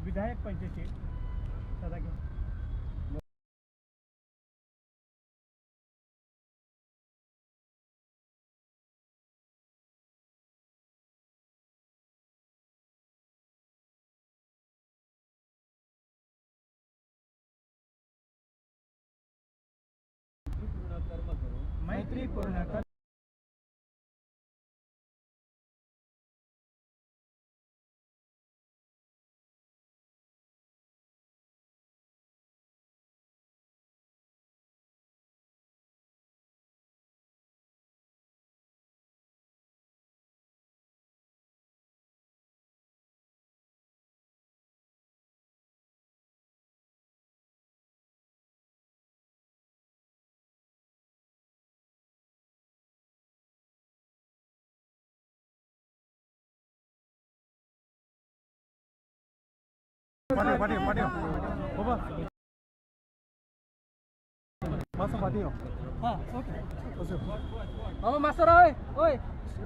विधायक पंचशील सदा घेऊन मैत्रीपूर्ण कर्म पाटियो पाटियो बाबा मासा पाटियो। हां ओके बाबा मासरा ओय ओय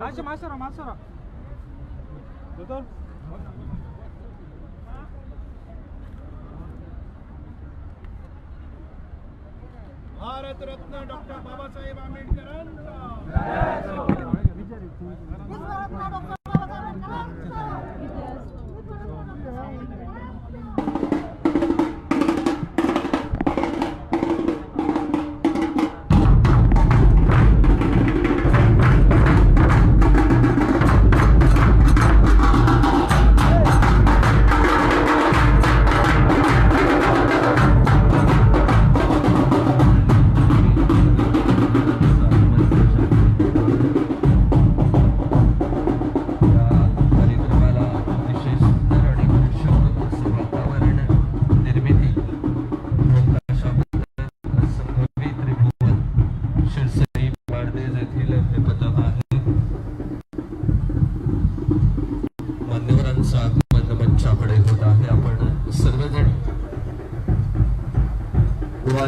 मासा मासरा मासरा दोतर भारत रत्न डॉक्टर बाबासाहेब आंबेडकरांचा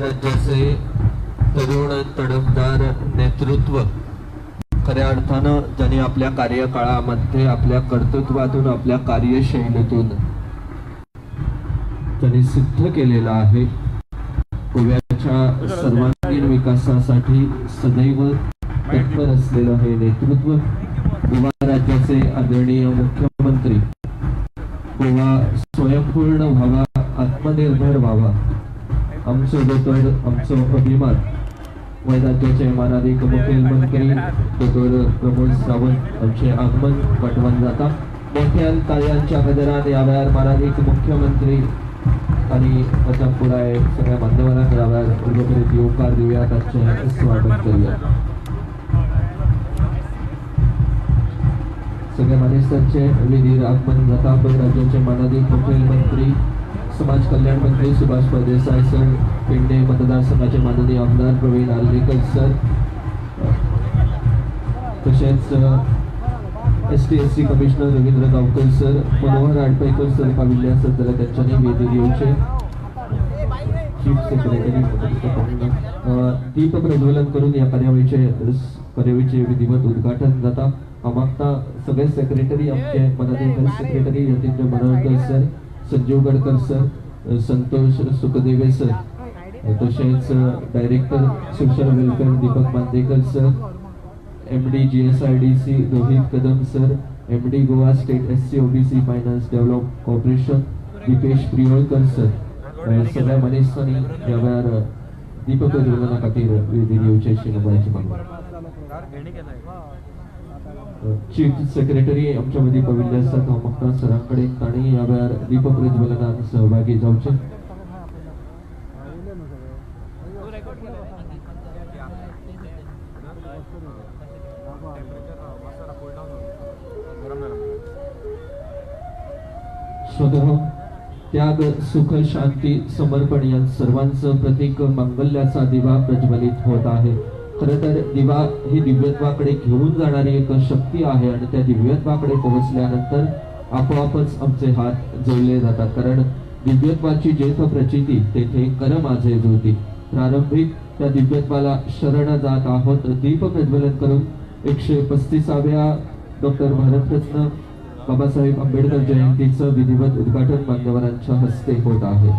राज्याचे तरुण तडफदार नेतृत्व खऱ्या अर्थानं ज्यांनी आपल्या कार्यकाळामध्ये आपल्या कर्तृत्वातून आपल्या कार्यशैलीतून त्यांनी सिद्ध केलेलं आहे। गोव्याच्या सर्वांगीण विकासासाठी सदैव तत्पर असलेलं हे नेतृत्व गोवा राज्याचे आदरणीय मुख्यमंत्री गोवा स्वयंपूर्ण व्हावा, आत्मनिर्भर व्हावा आमचो दोतोर आमचो अभिमान गोंय राज्याचे मानादीक मुखेलमंत्री दोतोर प्रमोद सावंत हांचे आगमन वाटवान जाता. मोठ्यान ताळयांच्या गजरान ह्या वेळार मानादीक मुख्यमंत्री आनी ताच्या पुराय सगळ्या मान्यवरांक ह्या वेळार उर्बेभरीत येवकार दिवया, तांचें स्वागत करूया. सगळ्या मानेस्तांचे वेदीर आगमन जाता. गोंय राज्याचे मानादीक मुखेलमंत्री समाज कल्याण मंत्री सुभाष फळदेसाय सर, पेडणे मतदारसंघाचे माननीय आमदार प्रवीण आर्लेकर सर, तशेंच ST SC commissioner Ravindra Gaonkar sir, Manohar Adpaikar sir पाविल्ले आसत जाल्यार तांच्यांनी वेदीर येवचे. चीफ सेक्रेटरी दीप प्रज्वलन करून ह्या कार्यावळीचे विधिवत उद्घाटन जाता. हांव मागता सगळे सेक्रेटरी आमचे माननीय health secretary Yatindra Manohar sir, Sanjeev Gadkar sir, Santosh Sukhdeve sir, तशेंच director social welfare Deepak Bandekar sir, MD GSIDC Rohit Kadam sir, MD Goa state SC OBC finance develop corporation Dipesh Priolkar sir, सगळ्या मानेस्तांनी ह्या वेळार दीप प्रज्वलना खातीर वेदीर येवचे अशी नमळायेची मागणी. Chief secretary आमच्या मदीं पाविल्ले आसात. हांव मागता सरां कडेन तांणी ह्या वेळार दीप प्रज्वलनान सहभागी जावचे. स्वतः त्याग, सुख, शांती, समर्पण या सर्वांचं प्रतीक मांगल्याचा दिवा प्रज्वलित होत आहे. खरं तर दिवा ही दिव्यत्वाकडे घेऊन जाणारी एक शक्ती आहे आणि त्या दिव्यत्वाकडे पोहोचल्यानंतर आपोआपच आमचे हात जोडले जातात, कारण दिव्यत्वाची जेथ प्रचिती तेथे कर माझे ज्योती. प्रारंभिक त्या दिव्यत्वाला शरण जात आहोत. दीप प्रज्वलन करून 135व्या डॉक्टर भारतरत्न बाबासाहेब आंबेडकर जयंतीचं विधिवत उद्घाटन मान्यवरांच्या हस्ते होत आहे.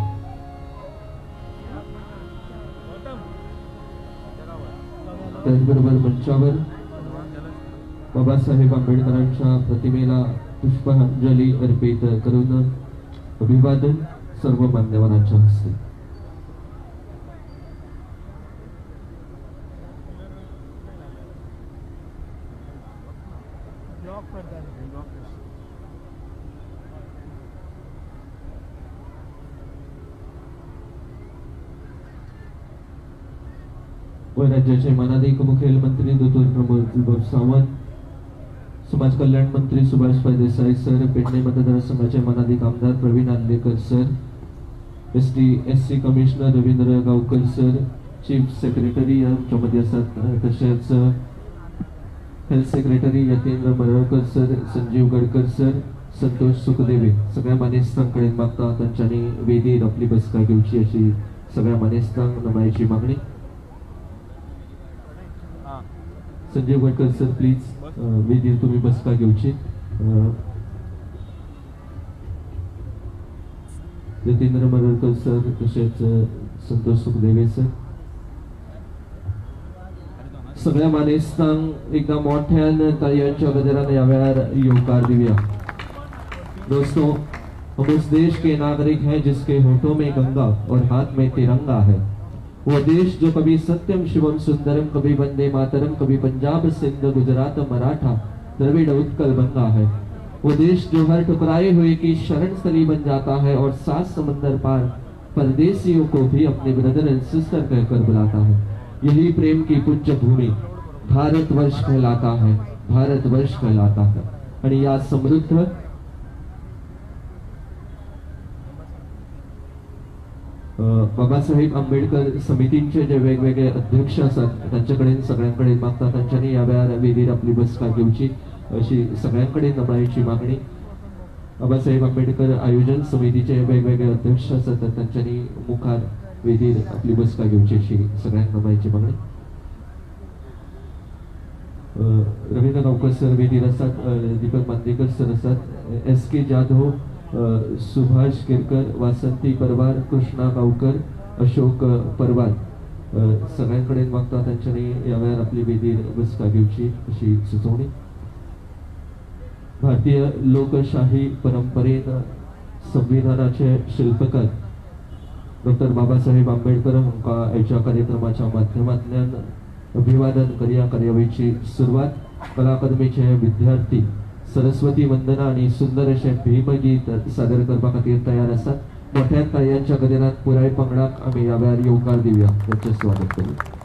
त्याचबरोबर मंचावर बाबासाहेब आंबेडकरांच्या प्रतिमेला पुष्पांजली अर्पित करून अभिवादन सर्व मान्यवरांच्या हस्ते. राज्याचे मानादीक मुखेलमंत्री दोतोर प्रमोद सावंत, समाज कल्याण मंत्री सुभाष फळदेसाय सर, पेडणे मतदारसंघाचे मानादीक आमदार Pravin Arlekar sir, ST SC commissioner Ravindra Gaonkar sir, chief secretary आमच्या मदीं आसात, तशेंच health secretary Yatindra Maralkar sir, Sanjeev Gadkar sir, Santosh Sukhdeve, सगळ्या मानेस्तां कडेन मागता तांच्यांनी वेदीर आपली बसका घेवची अशी सगळ्या मानेस्तांक नमळायेची मागणी. संजीव गडकर सर प्लीज वेदीर तुम्ही बसका घेवची. यतींद्र मरळकर सर तशेंच संतोष सुखदेवे सर, सगळ्या मानेस्तांक एकदा मोठ्यान ताळयांच्या गजरान ह्या वेळार येवकार दिवया. दोस्तों, हम उस देश के नागरिक हैं जिसके होठों में गंगा और हाथ में तिरंगा है. वो देश जो कभी सत्यम शिवम सुंदरम, कभी वंदे मातरम, कभी पंजाब सिंध गुजरात मराठा द्रविड़ उत्कल बंगा है. वो देश जो हर ठुकराए हुए की शरण स्थली बन जाता है और सात समंदर पार परदेसियों को भी अपने ब्रदर एंड सिस्टर कहकर बुलाता है. यही प्रेम की पूज्य भूमि भारतवर्ष कहलाता है, भारतवर्ष कहलाता है. आणि या समृद्ध बाबासाहेब आंबेडकर समितींचे जे वेगवेगळे अध्यक्ष आसात तांचे सगळ्यांकडे मागता तांच्यांनी ह्या वेळार वेदीर आपली बसका घेवची अशी सगळ्यांकडे नमळायेची मागणी. बाबासाहेब आंबेडकर आयोजन समितीचे वेगवेगळे अध्यक्ष आसात तांच्यांनी मुखार वेदीर आपली बसका घेवची अशी सगळ्यांक नमळायेची मागणी. रवींद्र गांवकर सर वेदीर आसात, दीपक मांद्रेकर सर आसात, एस के जाधव, सुभाष केरकर, वासंती परवार, कृष्णा गावकर, अशोक परवार, सगळ्यांकडे मागता तांच्यांनी ह्या वेळार आपली वेदीर बसका घेवची अशी सुचोवणी. भारतीय लोकशाही परंपरेन संविधानाचे शिल्पकार डॉक्टर बाबासाहेब आंबेडकर हांकां आयच्या कार्यक्रमाच्या माध्यमांतल्यान अभिवादन करया. कार्यावळीची सुरवात कला अकादमीचे विद्यार्थी सरस्वती वंदना आनी सुंदर अशें भीमगीत सादर करपा खातीर तयार आसात. मोठ्या ताळयांच्या गजरात पुराय पंगडाक आमी ह्या वेळार येवकार दिवया, तांचें स्वागत करूया.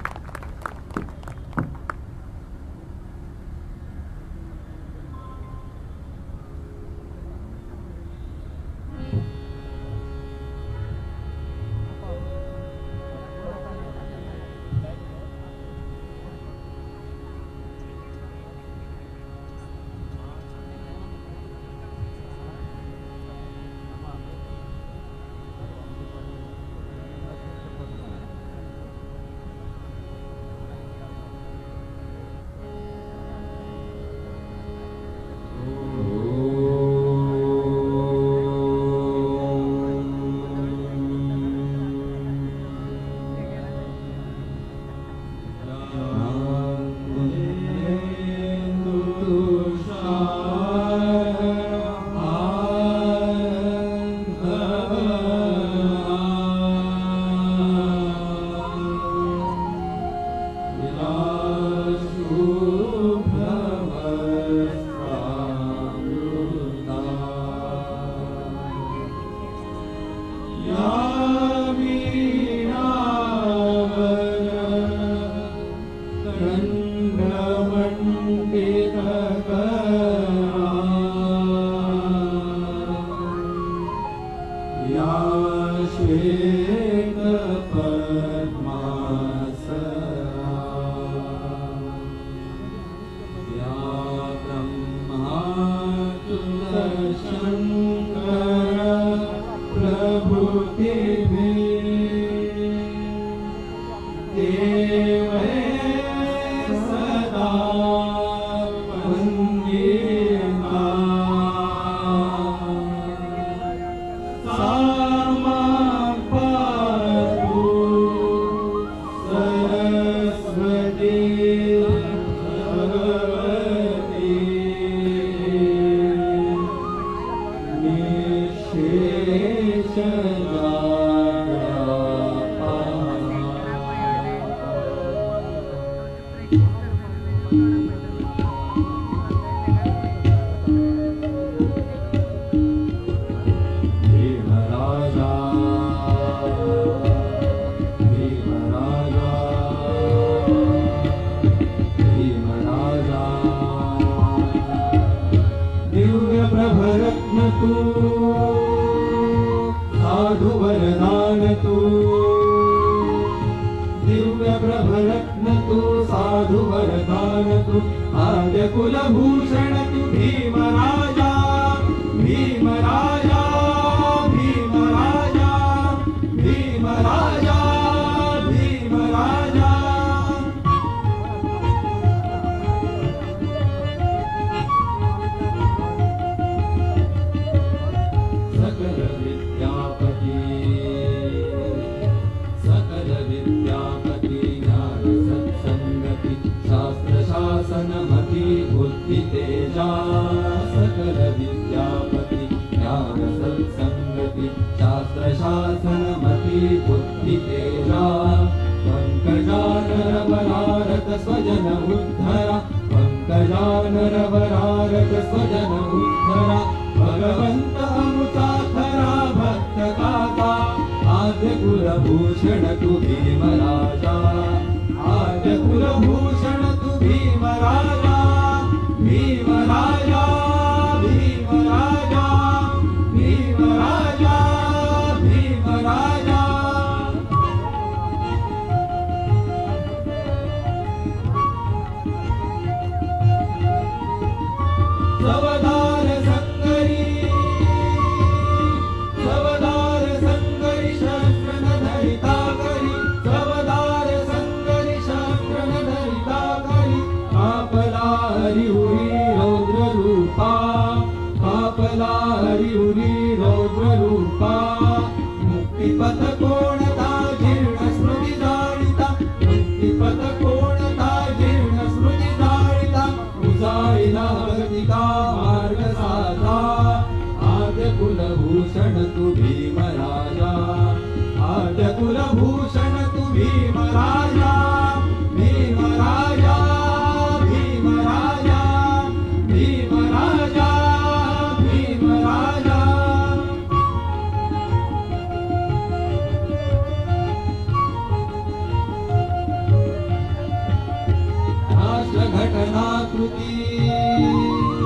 घटनाकृती,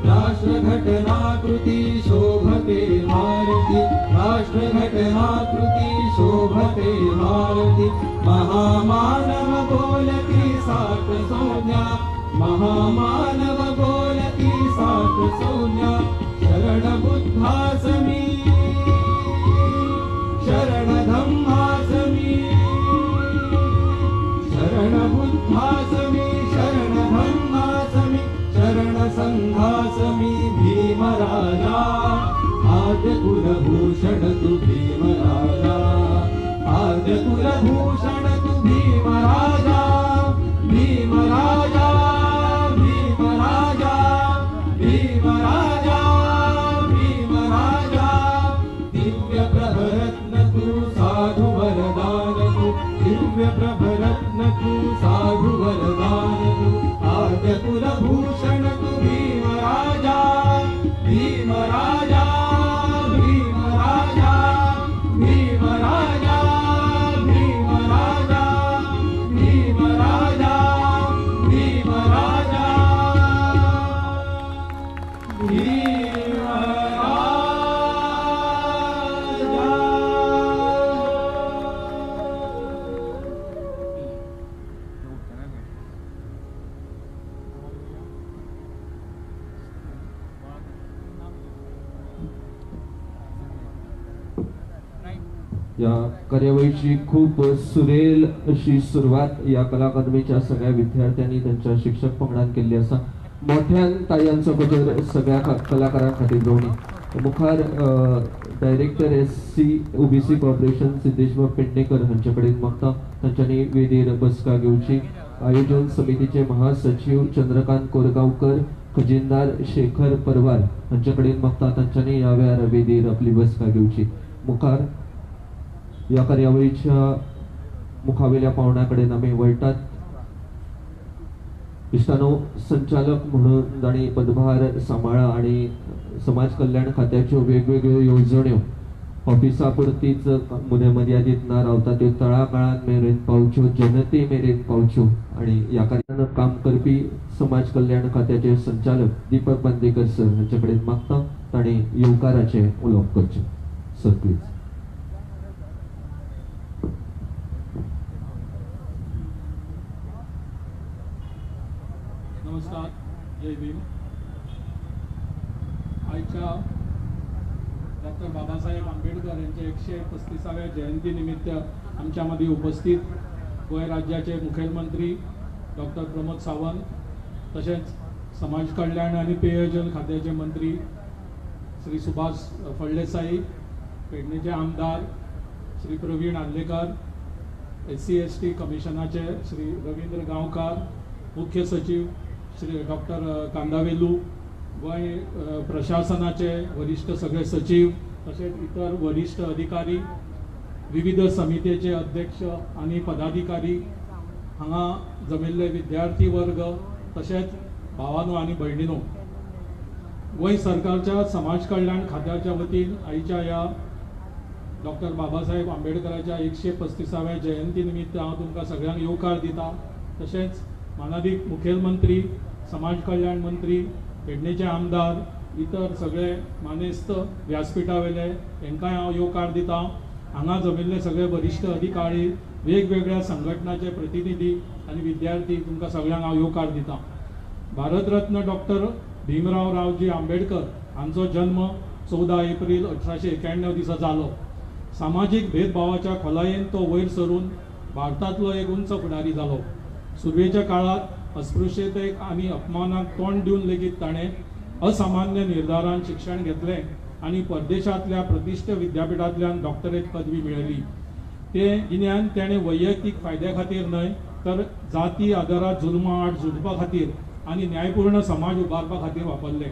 राष्ट्रघटनाकृती शोभते भारती, राष्ट्रघटनाकृती शोभते भारती। महामानव बोलती सात संज्ञा, महामानव बोलती सात संज्ञा। शरण बुद्धासमी, शरण धम्मासमी, शरण बुद्धासमी, शरण धम्मासमी, शरण संघासमी भीमराजा। आद्य कुलभूषण तू भीमराजा, आद्य कुलभूषण तू भीमराजा, भीमराजा, भीमराजा, भीमराजा, भीमराजा। दिव्य प्रभरत्न तू साधु वरदान तू, दिव्य प्रभरत्न तू साधु वरदान तू। आद्य कुलभूषण तू भीमराजा, भीमराजा, भीमराजा, भीमराजा, भीमराजा, भीमराजा, भीमराजा, भीमराजा। या कार्यावळीची खूप सुरेल अशी सुरवात या कला अकादमीच्या सगळ्या विद्यार्थ्यांनी त्यांच्या शिक्षक पंगडान केल्ली आसा। मोठ्यान ताळयांचो गजर सगळ्या कलाकारां खातीर जावनी। मुखार director SC OBC corporation Siddheshwar Pednekar हांचे कडेन मागता तांच्यांनी वेदीर बसका घेवची। आयोजन समितीचे महासचिव चंद्रकांत कोरगांवकर, खजिनदार शेखर परवार हांचे कडेन मागता तांच्यांनी ह्या वेळार वेदीर आपली बसका घेवची। मुखार या कार्यावळीच्या मुखावेल्या पावण्या कडेन आमी वळटात। इश्टानो, संचालक म्हणून तांणी पदभार सांबाळ्ळा आनी समाज कल्याण खात्याच्यो वेगवेगळ्यो येवजण्यो ऑफिसा पुरतीच मर्यादीत ना रावता, त्यो तळागाळां मेरेन पावच्यो, जनते मेरेन पावच्यो आनी ह्या कार्यान काम करपी समाज कल्याण खात्याचे संचालक दीपक बांदेकर सर हांचे कडेन मागता तांणी येवकाराचें उलोवप करचें। Sir please. नमस्कार, जय भीम। आयच्या डॉक्टर बाबासाहेब आंबेडकर यांच्या 135व्या जयंतीनिमित्त आमच्या मदीं उपस्थित गोंय राज्याचे मुखेलमंत्री डॉक्टर प्रमोद सावंत, तशेंच समाज कल्याण आनी पेयजल खात्याचे मंत्री श्री सुभाष फळदेसाई, पेडणेचे आमदार श्री प्रवीण आर्लेकर, SC ST कमिशनाचे श्री रवींद्र गांवकार, मुख्य सचिव श्री डॉक्टर कांदावेलू, गोंय प्रशासनाचे वरिश्ठ सगळे सचिव, तशेंच इतर वरिश्ठ अधिकारी, विविध समितीचे अध्यक्ष आनी पदाधिकारी, हांगा जमिल्ले विद्यार्थी वर्ग, तशेंच भावानो आनी भयणीनो, गोंय सरकारच्या समाज कल्याण खात्याच्या वतीन आयच्या ह्या डॉक्टर बाबासाहेब आंबेडकराच्या 135व्या जयंती निमित्त हांव तुमकां सगळ्यांक येवकार दिता। तशेंच मानादीक मुखेलमंत्री, समाज कल्याण मंत्री, पेडणेचे आमदार, इतर सगळे मानेस्त व्यासपीठावेले हेंकांय हांव येवकार दिता। हांगा जमिल्ले सगळे वरिश्ठ अधिकारी, वेगवेगळ्या संघटनाचे प्रतिनिधी आनी विद्यार्थी, तुमकां सगळ्यांक हांव येवकार दिता। भारतरत्न डॉक्टर भीमराव रावजी आंबेडकर हांचो जन्म 14 एप्रिल 1891 दिसा जालो। सामाजीक भेदभावाच्या खोलायेन तो वयर सरून भारतांतलो एक उंच फुडारी जालो। सुरवेच्या काळात अस्पृश्यतेक आनी अपमानाक तोंड दिवन लेगीत ताणें असामान्य निर्धारान शिक्षण घेतलें आनी परदेशांतल्या प्रतिश्ठीत विद्यापीठांतल्यान डॉक्टरेट पदवी मेळयली। तें गिन्यान ताणें वैयक्तीक फायद्या खातीर न्हय तर जाती आदारात जुलमा आड झुजपा खातीर आनी न्यायपूर्ण समाज उबारपा खातीर वापरलें।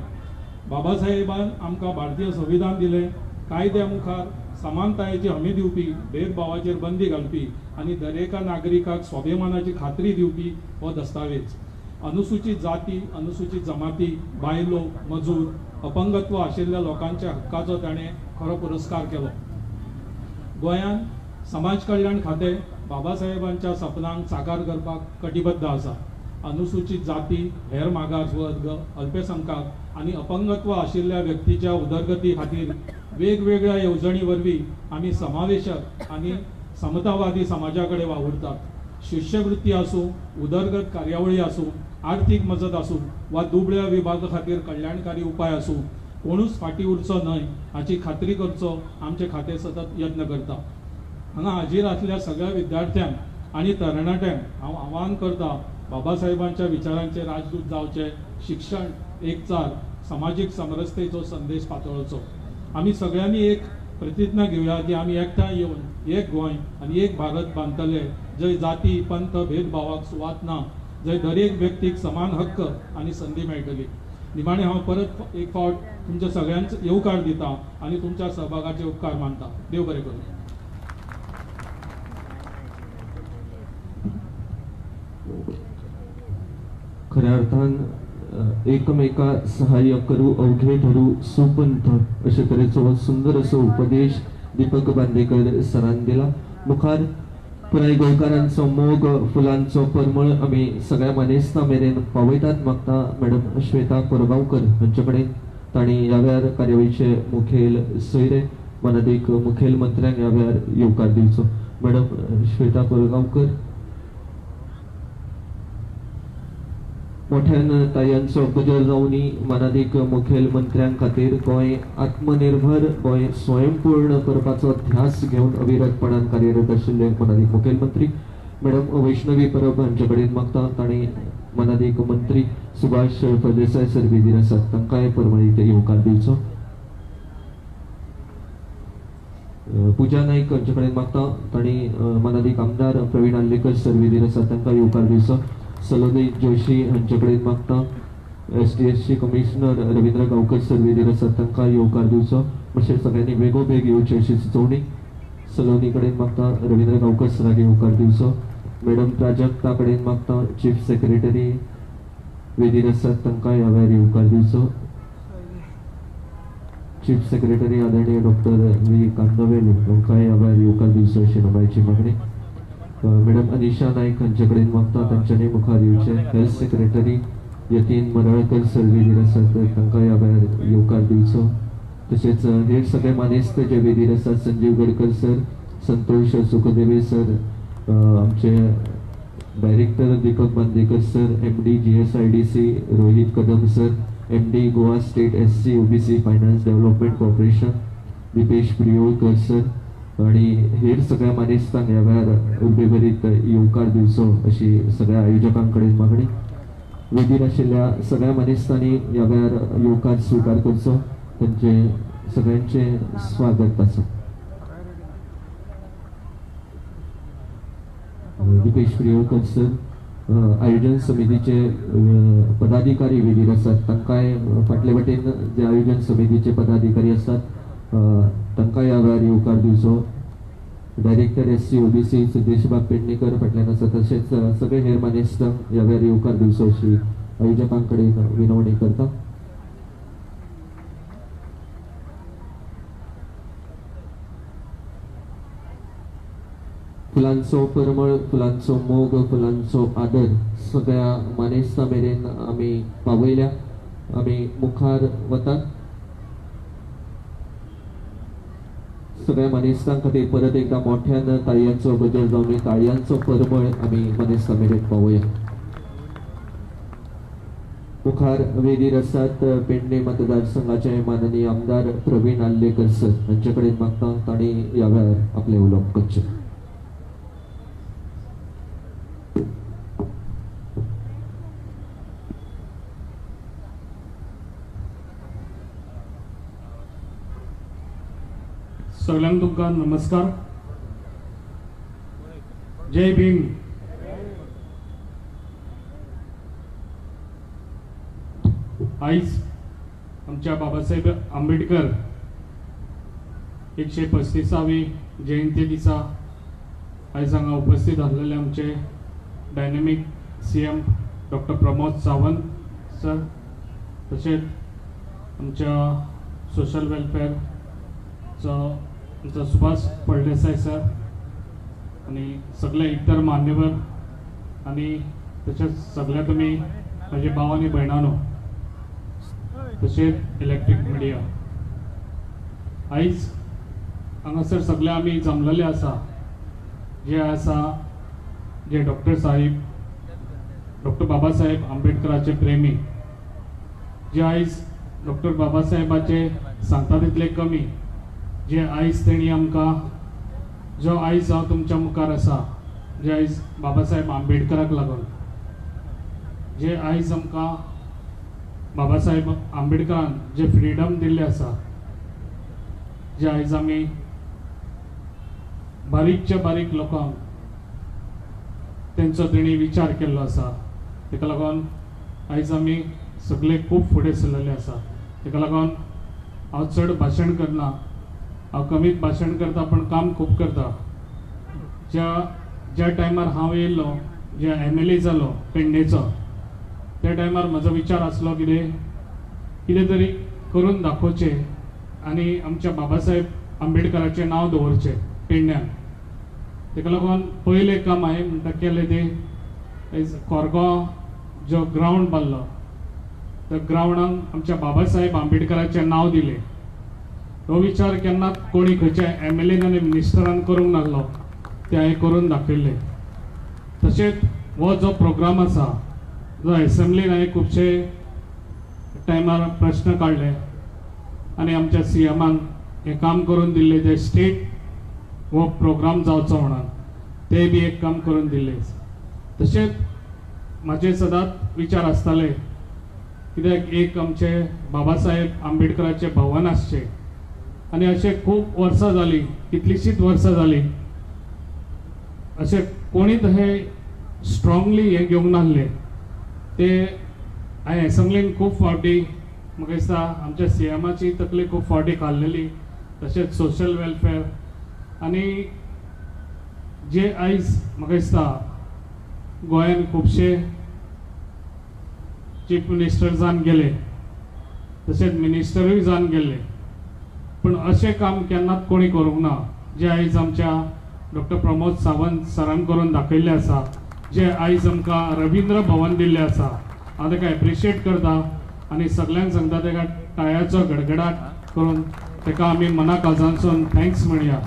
बाबासाहेबान आमकां भारतीय संविधान दिलें। कायद्या मुखार समानतायेची हमी दिवपी, भेदभावाचेर बंदी घालपी आनी दरेका नागरिकाक स्वाभिमानाची खात्री दिवपी हो दस्तावेज। अनुसूचित जाती, अनुसूचित जमाती, बायलो, मजूर, अपंगत्व आशिल्ल्या लोकांच्या हक्काचो ताणें खरो पुरस्कार केलो। गोंयांत समाज कल्याण खातें बाबासाहेबांच्या सपनांक साकार करपाक कटिबद्ध आसा। अनुसूचित जाती, हेर मागास वर्ग, अल्पसंख्याक आनी अपंगत्व आशिल्ल्या व्यक्तीच्या उदरगती खातीर वेगवेगळ्या येवजणी वरवीं आमी समावेशक आनी समतावादी समाजा कडेन वावुरतात. शिश्यवृत्ती आसूं, उदरगत कार्यावळी आसूं, आर्थीक मजत आसूं वा दुबळ्या विभागा खातीर कल्याणकारी उपाय आसूं, कोणूच फाटीं उरचो न्हय हाची खात्री करचो आमचें खातें सतत यत्न करता. हांगा हाजीर आसल्या सगळ्या विद्यार्थ्यांक आनी तरणाट्यांक हांव आवाहन करता, बाबासाहेबांच्या विचारांचे राजदूत जावचे, शिक्षण, एकचार, समाजीक समरसतेचो संदेश पातळोवचो. आमी सगळ्यांनी एक प्रतिज्ञा घेवया की आमी एकठांय येवन एक गोंय आनी एक भारत बांदतले, जंय जाती, पंथ, भेदभावाक सुवात ना, जंय दरेक व्यक्तीक समान हक्क आनी संदी मेळटली. निमाणें हांव परत एक फावट तुमच्या सगळ्यांक येवकार दिता आनी तुमच्या सहभागाचे उपकार मानता. देव बरें करूं. खऱ्या अर्थान एकमेका सहाय्य करू अवघे धरू सुपंथ अशे तरेचो सुंदर असो उपदेश दीपक बांदेकर सरान दिला. मुखार पुराय गोंयकारांचो मोग, फुलांचो परमळ आमी सगळ्या मानेस्तां मेरेन पावयतात. मागता मॅडम श्वेता कोरगांवकर हांचे कडेन, तांणी ह्या वेळार कार्यावळीचे मुखेल सोयरे मानादीक मुखेल मंत्र्यांक ह्या वेळार येवकार दिवचो. मॅडम श्वेता कोरगांवकर. मोठ्यान तायांचो गजर जावनी मानादीक मुखेल मंत्र्यां खातीर गोंय आत्मनिर्भर, गोंय स्वयंपूर्ण करपाचो ध्यास घेवन अविरतपणान कार्यरत आशिल्ले मानादीक मुखेलमंत्री मॅडम वैष्णवी परब हांचे कडेन मागता. तांणी मानादीक मंत्री सुभाष फळदेसाय सर वेदीर आसात, तांकांय परमळीत येवकार दिवचो. पूजा नाईक हांचे कडेन मागता, तांणी मानादीक आमदार प्रवीण आर्लेकर सर वेदीर आसात, तांकां येवकार दिवचो. सलोनी जोशी हांचे कडेन मागता. ST SC commissioner Ravindra Gaonkar sir वेदीर आसात, तांकां येवकार दिवचो. मातशें सगळ्यांनी बेगोबेग येवची अशी सुचोवणी. सलोनी कडेन मागता, रवींद्र गांवकर सराक येवकार दिवचो. मॅडम प्राजक्ता कडेन मागता, चीफ सेक्रेटरी वेदीर आसात, तांकां ह्या वेळार येवकार दिवचो. चीफ सेक्रेटरी आदरणीय डॉक्टर व्ही कांदवेल हांकां ह्या वेळार येवकार दिवचो अशी नमळायेची मागणी. मॅडम अनिशा नाईक हांचे कडेन मागता, तांच्यांनी मुखार येवचे. Health secretary Yatin Maralkar sir वेदीर आसात, तांकां ह्या वेळार येवकार दिवचो. तशेंच हेर सगळे मानेस्त जे वेदीर आसात, संजीव गडकर सर, संतोष सुखदेवे सर, आमचे director Deepak Bandekar sir, MD GSIDC Rohit Kadam sir, MD Goa state SC OBC finance development corporation Dipesh Priyolkar sir आणि हेर सगळ्या मानेस्तांक ह्या वेळार उर्बेभरीत येवकार दिवचो अशी सगळ्या आयोजकां कडेन मागणी. वेदीर आशिल्ल्या सगळ्या मानेस्तांनी ह्या वेळार येवकार स्विकार करचो, तांचे सगळ्यांचे स्वागत आसा. दीपेश प्रियोळकर सर, आयोजन समितीचे पदाधिकारी वेदीर आसात, तांकांय फाटले वटेन जे आयोजन समितीचे पदाधिकारी आसात तांकां ह्या वेळार येवकार दिवचो. डायरेक्टर SC OBC सिद्धेशबाब पेडणेकर फाटल्यान आसा, तशेंच सगळे हेर मानेस्तांक ह्या वेळार येवकार दिवचो अशी आयोजकां कडेन विनवणी करता. फुलांचो परमळ, फुलांचो मोग, फुलांचो आदर सगळ्या मानेस्तां मेरेन आमी पावयल्या. आमी मुखार वतात. सगळ्या मानेस्तां खातीर परत एकदा मोठ्यान ताळयांचो गजर जावन ताळयांचो परमळ आमी मानेस्तां मेरेन पावया. मुखार वेदीर आसात पेडणे मतदारसंघाचे माननीय आमदार प्रवीण आर्लेकर सर हांचे कडेन मागता, तांणी ह्या वेळार आपलें उलोवप करचें. सगळ्यांक तुमकां नमस्कार. जय भीम. आयज आमच्या बाबासाहेब आंबेडकर 135वी जयंती दिसा आयज हांगा उपस्थित आसलेले आमचे dynamic CM doctor Pramod Sawant sir, तशेंच आमच्या सोशल वेलफेअरचो आमचो सुभाष फळदेसाय सर आनी सगळे इतर मान्यवर आनी तशेंच सगळे तुमी म्हजे भाव आनी भयणानो, तशेंच इलेक्ट्रीक मिडिया, आयज हांगासर सगळे आमी जमलेले आसा जे आसा जे डॉक्टर साहेब डॉक्टर बाबासाहेब आंबेडकराचे प्रेमी, जे आयज डॉक्टर बाबासाहेबाचे सांगता तितले कमी, जे आयज तेणी आमकां जो आयज हांव तुमच्या मुखार आसा, जे आयज बाबासाहेब आंबेडकराक लागून, जे आयज आमकां बाबासाहेब आंबेडकरान जे फ्रिडम दिल्लें आसा, जे आयज आमी बारीकच्या बारीक लोकांक तेंचो तेणी विचार केल्लो आसा, तेका लागून आयज आमी सगळे खूब फुडें सरलेले आसा. तेका लागून हांव चड भाशण करना, हांव कमीच भाशण करता पण काम खूब करता. ज्या ज्या टायमार हांव येयल्लो, ज्या MLA जालो पेडणेचो, त्या टायमार म्हजो विचार आसलो कितें कितें तरी करून दाखोवचें आनी आमच्या बाबासाहेब आंबेडकराचें नांव दवरचें पेडण्यान. तेका लागून पयलें काम हांवें म्हणटा केलें तें कोरगांव जो ग्रावंड बांदलो त्या ग्रावंडाक आमच्या बाबासाहेब आंबेडकराचें नांव दिलें. हो विचार केन्ना कोणी खंयच्या MLA आनी मिनिस्टरान करूंक नासलो, तें हांवें करून दाखयल्लें. तशेंच हो जो प्रोग्राम आसा जो एसेंब्लीन हांवें खुबशे टायमार प्रश्न काडले आनी आमच्या CMान हें काम करून दिल्लें, जे स्टेट हो प्रोग्राम जावचो म्हणून ते बी एक काम करून दिल्लें. तशेंच म्हाजे सदांच विचार आसताले कित्याक एक आमचे बाबासाहेब आंबेडकराचें भवन आसचें आनी अशें खूब वर्सां जालीं, कितलींशींच वर्सां जालीं, अशें कोणीच हे स्ट्रांगली हें घेवंक नासलें. ते हांवें एसेंब्लीन खूब फावटी म्हाका दिसता आमच्या CMाची तकली खूब फावटी खाल्लेली. तशेंच सोशल वेलफेअर आनी जे आयज म्हाका दिसता गोंयान खुबशे चीफ मिनिस्टर जावन गेले, तशेंच मिनिस्टरूय जावन गेले, पूण अशें काम केन्नाच कोणी करूंक ना जे आयज आमच्या डॉक्टर प्रमोद सावंत सरान करून दाखयल्लें आसा, जे आयज आमकां रवींद्र भवन दिल्लें आसा. हांव ताका एप्रिशिएट करता आनी सगल्यांक सांगता ताका टायाचो गडगडाट करून ताका आमी मना काळजांसून thanks म्हणया.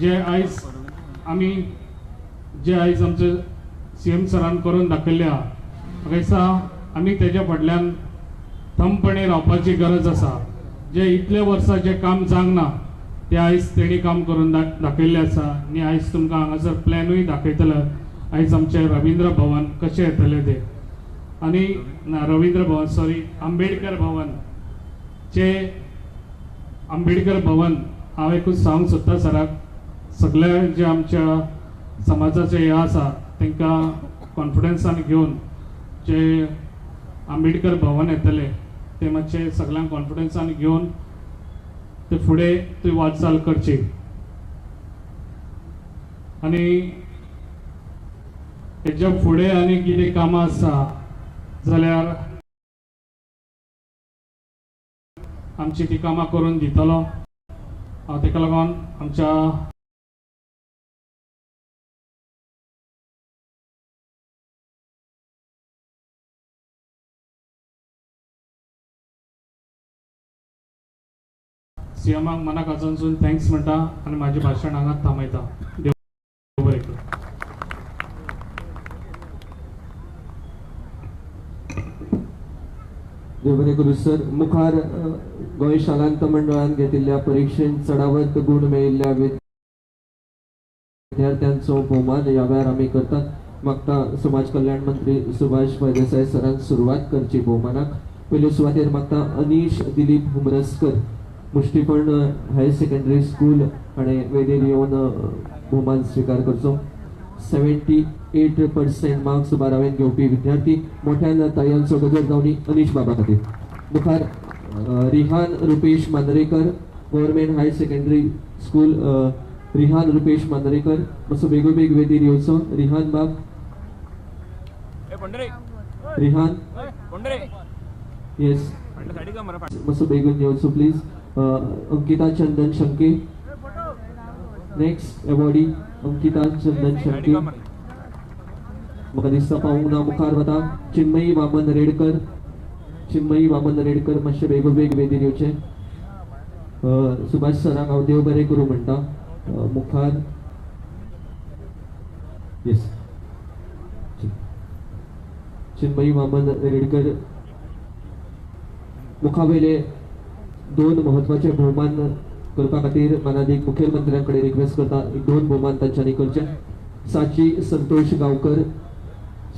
जे आयज आमी जे आयज आमचे CM सरान करून दाखयल्लें आहा, म्हाका दिसता आमी तेज्या फाटल्यान थंबपणे रावपाची गरज आसा. जे इतले वर्सां जें काम जावंक ना तें आयज तेणी काम करून दाखयल्लें आसा आनी आयज तुमकां हांगासर प्लॅनूय दाखयतले आयज आमचें रवींद्र भवन कशें येतलें तें, आनी ना रवींद्र भवन सॉरी आंबेडकर भवन, जे आंबेडकर भवन हांव एकूच सांगूंक सोदता सराक, सगळे जे आमच्या समाजाचे हे आसा तांकां कॉन्फिडन्सान घेवन जे आंबेडकर भवन येतले ते मातशे सगळ्यांक कॉन्फिडन्सान घेवन ते फुडें ती वाटचाल करची. आनी हेच्या फुडें आनी कितें कामां आसा जाल्यार आमची ती कामां करून दितलो. हांव तेका लागून आमच्या CMाक मना काळजांसून thanks म्हणटा आनी म्हाजें भाशण हांगाच थांबयता. देव बरें करूं. देव बरें करूं सर. मुखार गोंय शालांत मंडळान घेतिल्ल्या परिक्षेंत चडावत गूण मेळिल्ल्या विद्यार्थ्यांचो भोवमान ह्या वेळार आमी करतात. मागता समाज कल्याण मंत्री सुभाष फळदेसाय सरान सुरवात करची भोवमानाक. पयले सुवातेर मागता Anish Dilip Humraskar, Mushtifund higher secondary school हाणें वेदीर येवन भोवमान स्विकार करचो. 78% मार्क्स बारावेन घेवपी विद्यार्थी मोठ्यान ताळयांचो गजर जावनी अनीश बाबा खातीर. मुखार Rihan Rupesh Mandrekar, government higher secondary school, Rihan Rupesh Mandrekar मातसो बेगोबेग वेदीर येवचो. रिहान बाब, रिहान येस मातसो बेगून येवचो please. Ankita Chandan Shanke, next awardee Ankita Chandan Shanke. म्हाका दिसता पावूंक ना. मुखार वता चिन्मयी वामन रेडकर. चिन्मयी वामन रेडकर मातशें बेगोबेग वेदीर येवचें. सुभाष सरांक हांव देव बरें करूं म्हणटा. मुखार येस चिन्मयी वामन रेडकर. मुखावेले दोन म्हत्वाचे भोवमान करपा खातीर मानादीक मुखेलमंत्र्यां कडेन रिक्वेस्ट करता. दोन भोवमान तांच्यांनी करचे. साची संतोष गांवकर.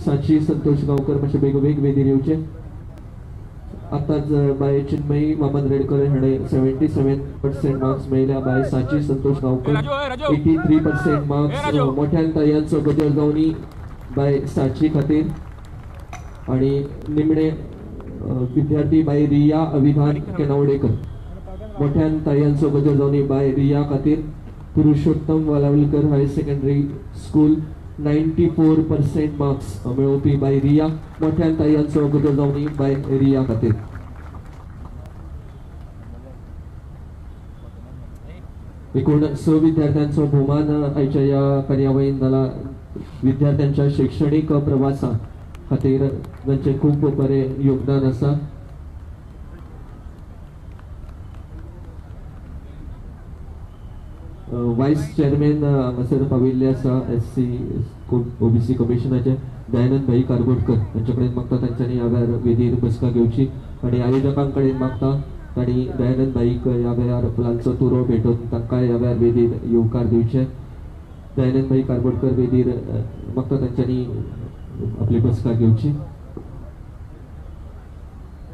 साची संतोष गांवकर मातशें बेगोबेग वेदीर येवचे. आतांच बाय चिन्मयी वामन रेडकर हाणें 77% मार्क्स मेळयल्या. बाय साची संतोष गांवकर 83% मार्क्स. मोठ्यान ताळयांचो गजर जावनी बाय साची खातीर. आणि निमणे विद्यार्थी बाय रिया अभिधान केनावडेकर. मोठ्यान ताळयांचो गजर जावनी बाय रिया खातीर. Purushottam Walavalkar higher secondary school 94% marks मेळोवपी बाय रिया. मोठ्यान ताळयांचो गजर जावनी बाय रिया खातीर. एकूण 6 विद्यार्थ्यांचो भोवमान आयच्या ह्या कार्यावळीन जाला. विद्यार्थ्यांच्या शैक्षणीक प्रवासा खातीर तांचें खूब बरें योगदान आसा. वायस चेअरमॅन हांगासर पाविल्ले आसा एस सी ओबीसी कमिशनाचे दयानंद भाई कारबोटकर. तांचे कडेन मागता तांच्यांनी ह्या वेळार वेदीर बसका घेवची आनी आयोजकां कडेन मागता तांणी दयानंद भाईक ह्या वेळार फुलांचो तुरो भेटोवन तांकां ह्या वेळार वेदीर येवकार दिवचे. दयानंद भाई कारबोटकर वेदीर मागता तांच्यांनी आपली बसका घेवची.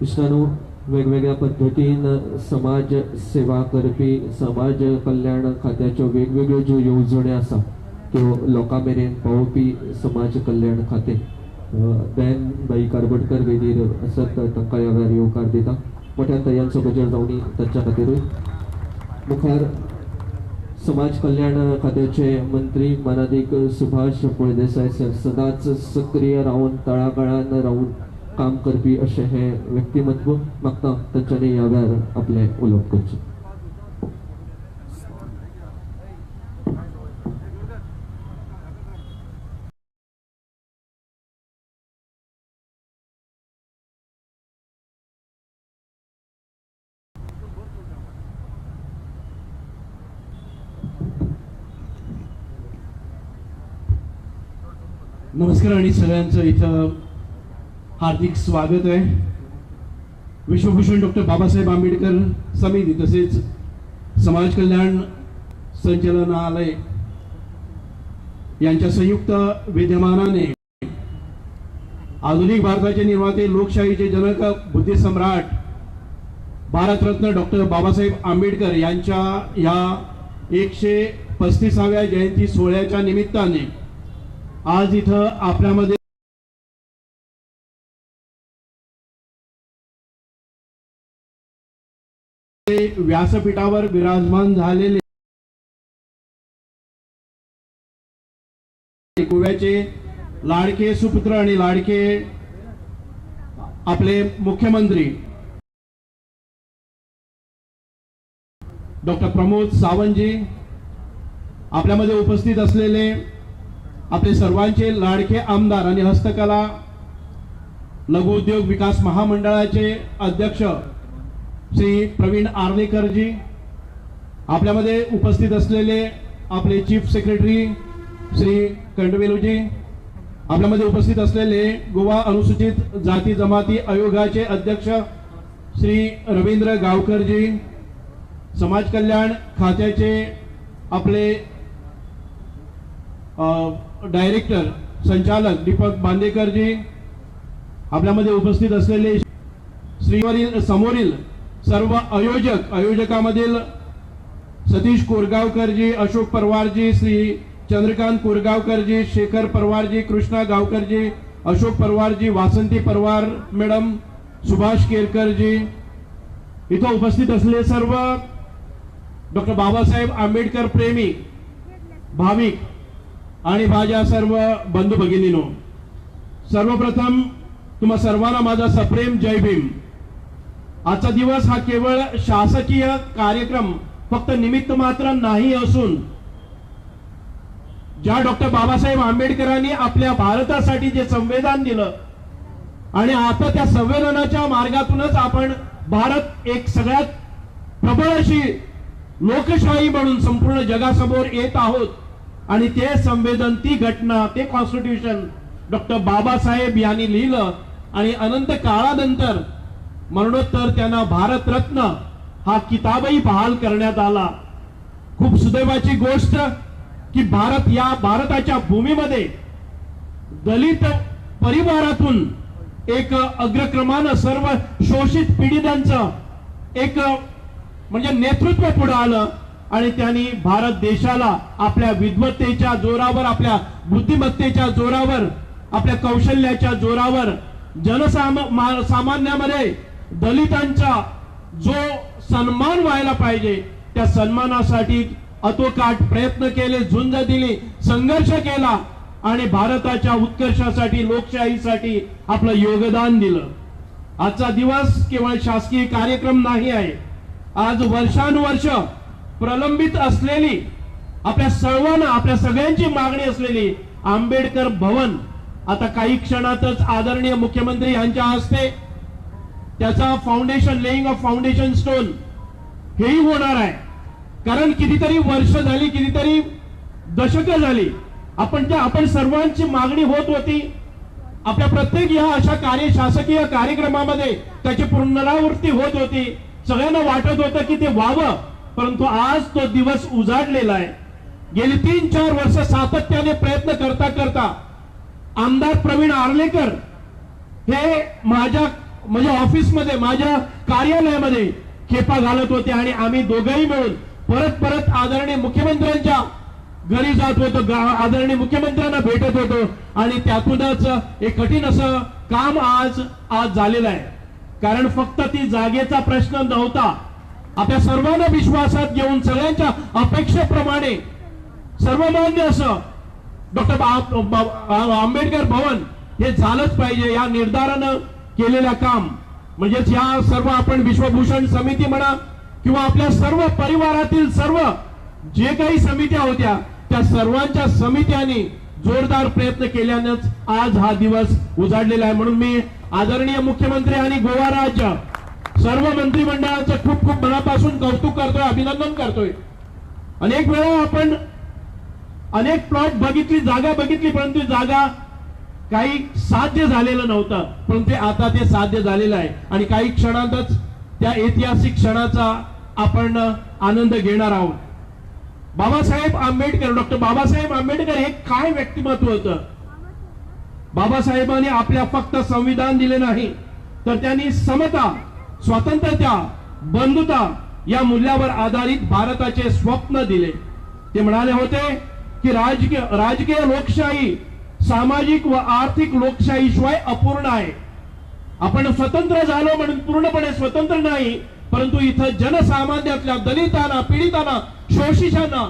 इश्टांनो, वेगवेगळ्या पद्दतीन समाज सेवा करपी समाज कल्याण खात्याच्यो वेगवेगळ्यो ज्यो येवजण्यो आसा त्यो लोकां मेरेन पावोवपी समाज कल्याण खातें दयानंद भाई कारबोटकर वेदीर आसत तांकां ह्या वेळार येवकार दिता. मोठ्यान ताळयांचो गजर जावनी तांच्या खातीरूय. मुखार समाज कल्याण खात्याचे मंत्री मानादीक सुभाष फळदेसाय सर सदांच सक्रीय रावन तळागाळान रावन काम करपी अशें हें व्यक्तिमत्व. मागता तांच्यांनी ह्या वेळार आपलें उलोवप करचें. नमस्कार आणि सगळ्यांचं इथं हार्दिक स्वागत आहे. विश्वभूषण डॉक्टर बाबासाहेब आंबेडकर समिती तसेच समाज कल्याण संचालनालय यांच्या संयुक्त विद्यमानाने आधुनिक भारताचे निर्माते, लोकशाहीचे जनक, बुद्धिसम्राट भारतरत्न डॉक्टर बाबासाहेब आंबेडकर यांच्या ह्या 135व्या जयंती सोहळ्याच्या निमित्ताने आज इथं आपल्यामध्ये व्यासपीठावर विराजमान झालेले गोव्याचे लाडके सुपुत्र आणि लाडके आपले मुख्यमंत्री डॉक्टर प्रमोद सावंतजी, आपल्यामध्ये उपस्थित असलेले आपले सर्वांचे लाडके आमदार आणि हस्तकला लघुउद्योग विकास महामंडळाचे अध्यक्ष श्री प्रवीण आर्लेकरजी, आपल्यामध्ये उपस्थित असलेले आपले चीफ सेक्रेटरी श्री कंडवेलूजी, आपल्यामध्ये उपस्थित असलेले गोवा अनुसूचित जाती जमाती आयोगाचे अध्यक्ष श्री रवींद्र गावकरजी, समाज कल्याण खात्याचे आपले डायरेक्टर संचालक दीपक बांदेकरजी, आपल्यामध्ये उपस्थित असलेले श्रीवरील समोरील सर्व आयोजक, आयोजकामधील सतीश कोरगावकरजी, अशोक परवारजी, श्री चंद्रकांत कोरगावकरजी, शेखर परवारजी, कृष्णा गावकरजी, अशोक परवारजी, वासंती परवार मॅडम, सुभाष केरकरजी, इथं उपस्थित असलेले सर्व डॉक्टर बाबासाहेब आंबेडकर प्रेमी भाविक आणि माझ्या सर्व बंधू भगिनींनो, सर्वप्रथम तुम्हा सर्वांना माझा सप्रेम जय भीम। आजचा दिवस हा केवळ शासकीय कार्यक्रम फक्त निमित्त मात्र नाही असून ज्या डॉक्टर बाबासाहेब आंबेडकरांनी आपल्या भारतासाठी जे संविधान दिलं आणि आता त्या संविधानाच्या मार्गातूनच आपण भारत एक सगळ्यात प्रबळ अशी लोकशाही म्हणून संपूर्ण जगासमोर येत आहोत. आणि ते संविधान, ती घटना, ते कॉन्स्टिट्यूशन डॉक्टर बाबासाहेब यांनी लिहिलं आणि अनंत काळानंतर मरणोत्तर त्यांना भारतरत्न हा किताबही बहाल करण्यात आला. खूप सुदैवाची गोष्ट की भारत या भारताच्या भूमीमध्ये दलित परिवारातून एक अग्रक्रमानं सर्व शोषित पीडितांचं एक म्हणजे नेतृत्व पुढे आलं आणि त्यांनी भारत देशाला आपल्या विद्वत्तेच्या जोरावर, आपल्या बुद्धिमत्तेच्या जोरावर, आपल्या कौशल्याच्या जोरावर जनसामान्यामध्ये दलितांचा जो सन्मान व्हायला पाहिजे त्या सन्मानासाठी अतोकाट प्रयत्न केले, झुंज दिली, संघर्ष केला आणि भारताच्या उत्कर्षासाठी, लोकशाहीसाठी आपलं योगदान दिलं. आजचा दिवस केवळ शासकीय कार्यक्रम नाही आहे. आज वर्षानुवर्ष प्रलंबित असलेली आपल्या सर्वांना, आपल्या सगळ्यांची मागणी असलेली आंबेडकर भवन आता काही क्षणातच आदरणीय मुख्यमंत्री यांच्या हस्ते त्याचा foundation, laying of foundation stone हेही होणार आहे. कारण कितीतरी वर्ष झाली, कितीतरी दशकं झाली आपण सर्वांची मागणी होत होती. आपल्या प्रत्येक या अशा कार्य शासकीय कार्यक्रमामध्ये त्याची पुनरावृत्ती होत होती. सगळ्यांना वाटत होतं की ते व्हावं, परंतु आज तो दिवस उजाडलेला आहे. गेली 3-4 वर्ष सातत्याने प्रयत्न करता करता आमदार प्रवीण आर्लेकर हे माझ्या म्हणजे ऑफिसमध्ये, माझ्या कार्यालयामध्ये खेपा घालत होते आणि आम्ही दोघंही मिळून परत परत आदरणीय मुख्यमंत्र्यांच्या घरी जात होतो, आदरणीय मुख्यमंत्र्यांना भेटत होतो आणि त्यातूनच एक कठीण असं काम आज आज झालेलं आहे. कारण फक्त ती जागेचा प्रश्न नव्हता. आपल्या सर्वांना विश्वासात घेऊन सगळ्यांच्या अपेक्षेप्रमाणे सर्वमान्य असं डॉक्टर आंबेडकर भवन हे झालंच पाहिजे या निर्धारानं केलेलं काम म्हणजेच या सर्व आपण विश्वभूषण समिती म्हणा किंवा आपल्या सर्व परिवारातील सर्व जे काही समित्या होत्या त्या सर्वांच्या समित्यांनी जोरदार प्रयत्न केल्यानेच आज हा दिवस उजाडलेला आहे. म्हणून मी आदरणीय मुख्यमंत्री आणि गोवा राज्य सर्व मंत्रिमंडळाचं खूप खूप मनापासून कौतुक करतोय, अभिनंदन करतोय. अनेक वेळा आपण अनेक प्लॉट बघितली, जागा बघितली, परंतु जागा काही साध्य झालेलं नव्हतं, परंतु आता ते साध्य झालेलं आहे आणि काही क्षणातच त्या ऐतिहासिक क्षणाचा आपण आनंद घेणार आहोत. बाबासाहेब आंबेडकर, डॉक्टर बाबासाहेब आंबेडकर हे काय व्यक्तिमत्व होतं. बाबासाहेबांनी आपल्या फक्त संविधान दिले नाही तर त्यांनी समता, स्वातंत्र्यता, बंधुता या मूल्यावर आधारित भारताचे स्वप्न दिले. ते म्हणाले होते की राजकीय लोकशाही सामाजिक व आर्थिक लोकशाहीशिवाय अपूर्ण आहे. आपण स्वतंत्र झालो म्हणून पूर्णपणे स्वतंत्र नाही, परंतु इथं जनसामान्यातल्या दलितांना, पीडितांना, शोषितांना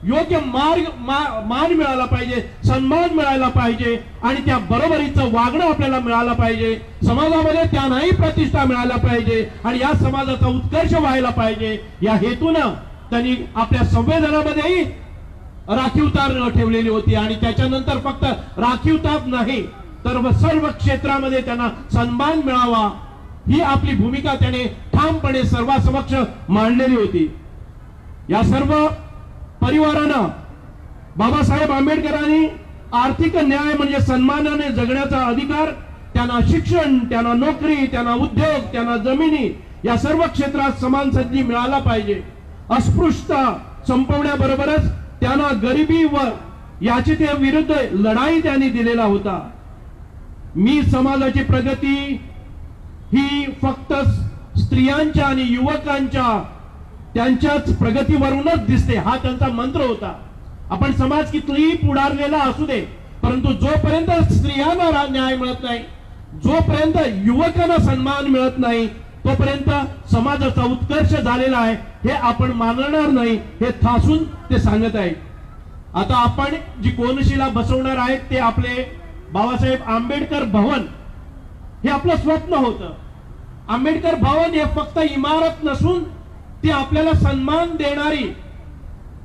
योग्य मार्ग मान मिळाला पाहिजे, सन्मान मिळाला पाहिजे आणि त्या बरोबरीचं वागणं आपल्याला मिळालं पाहिजे. समाजामध्ये त्यांनाही प्रतिष्ठा मिळायला पाहिजे आणि या समाजाचा उत्कर्ष व्हायला पाहिजे. या हेतूनं त्यांनी आपल्या संविधानामध्येही राखीवता ठेवलेली होती आणि त्याच्यानंतर फक्त राखीवताच नाही तर सर्व क्षेत्रामध्ये त्यांना सन्मान मिळावा ही आपली भूमिका त्याने ठामपणे सर्वांसमक्ष मांडलेली होती. या सर्व परिवारांना बाबासाहेब आंबेडकरांनी आर्थिक न्याय म्हणजे सन्मानाने जगण्याचा अधिकार, त्यांना शिक्षण, त्यांना नोकरी, त्यांना उद्योग, त्यांना जमिनी या सर्व क्षेत्रात समान संधी मिळाला पाहिजे. अस्पृश्यता संपवण्याबरोबरच त्यांना गरिबी व याचिकेविरुद्ध लढाई त्यांनी दिलेला होता. मी समाजाची प्रगती ही फक्त स्त्रियांच्या आणि युवकांच्या त्यांच्याच प्रगतीवरूनच दिसते हा त्यांचा मंत्र होता. आपण समाज कितीही पुढारलेला असू दे, परंतु जोपर्यंत स्त्रियांना न्याय मिळत नाही, जोपर्यंत युवकांना सन्मान मिळत नाही, तोपर्यंत समाजाचा उत्कर्ष झालेला आहे हे आपण मानणार नाही, हे ठासून ते सांगत आहे. आता आपण जी कोनशिला बसवणार आहेत ते आपले बाबासाहेब आंबेडकर भवन हे आपलं स्वप्न होतं. आंबेडकर भवन हे फक्त इमारत नसून ती आपल्याला सन्मान देणारी,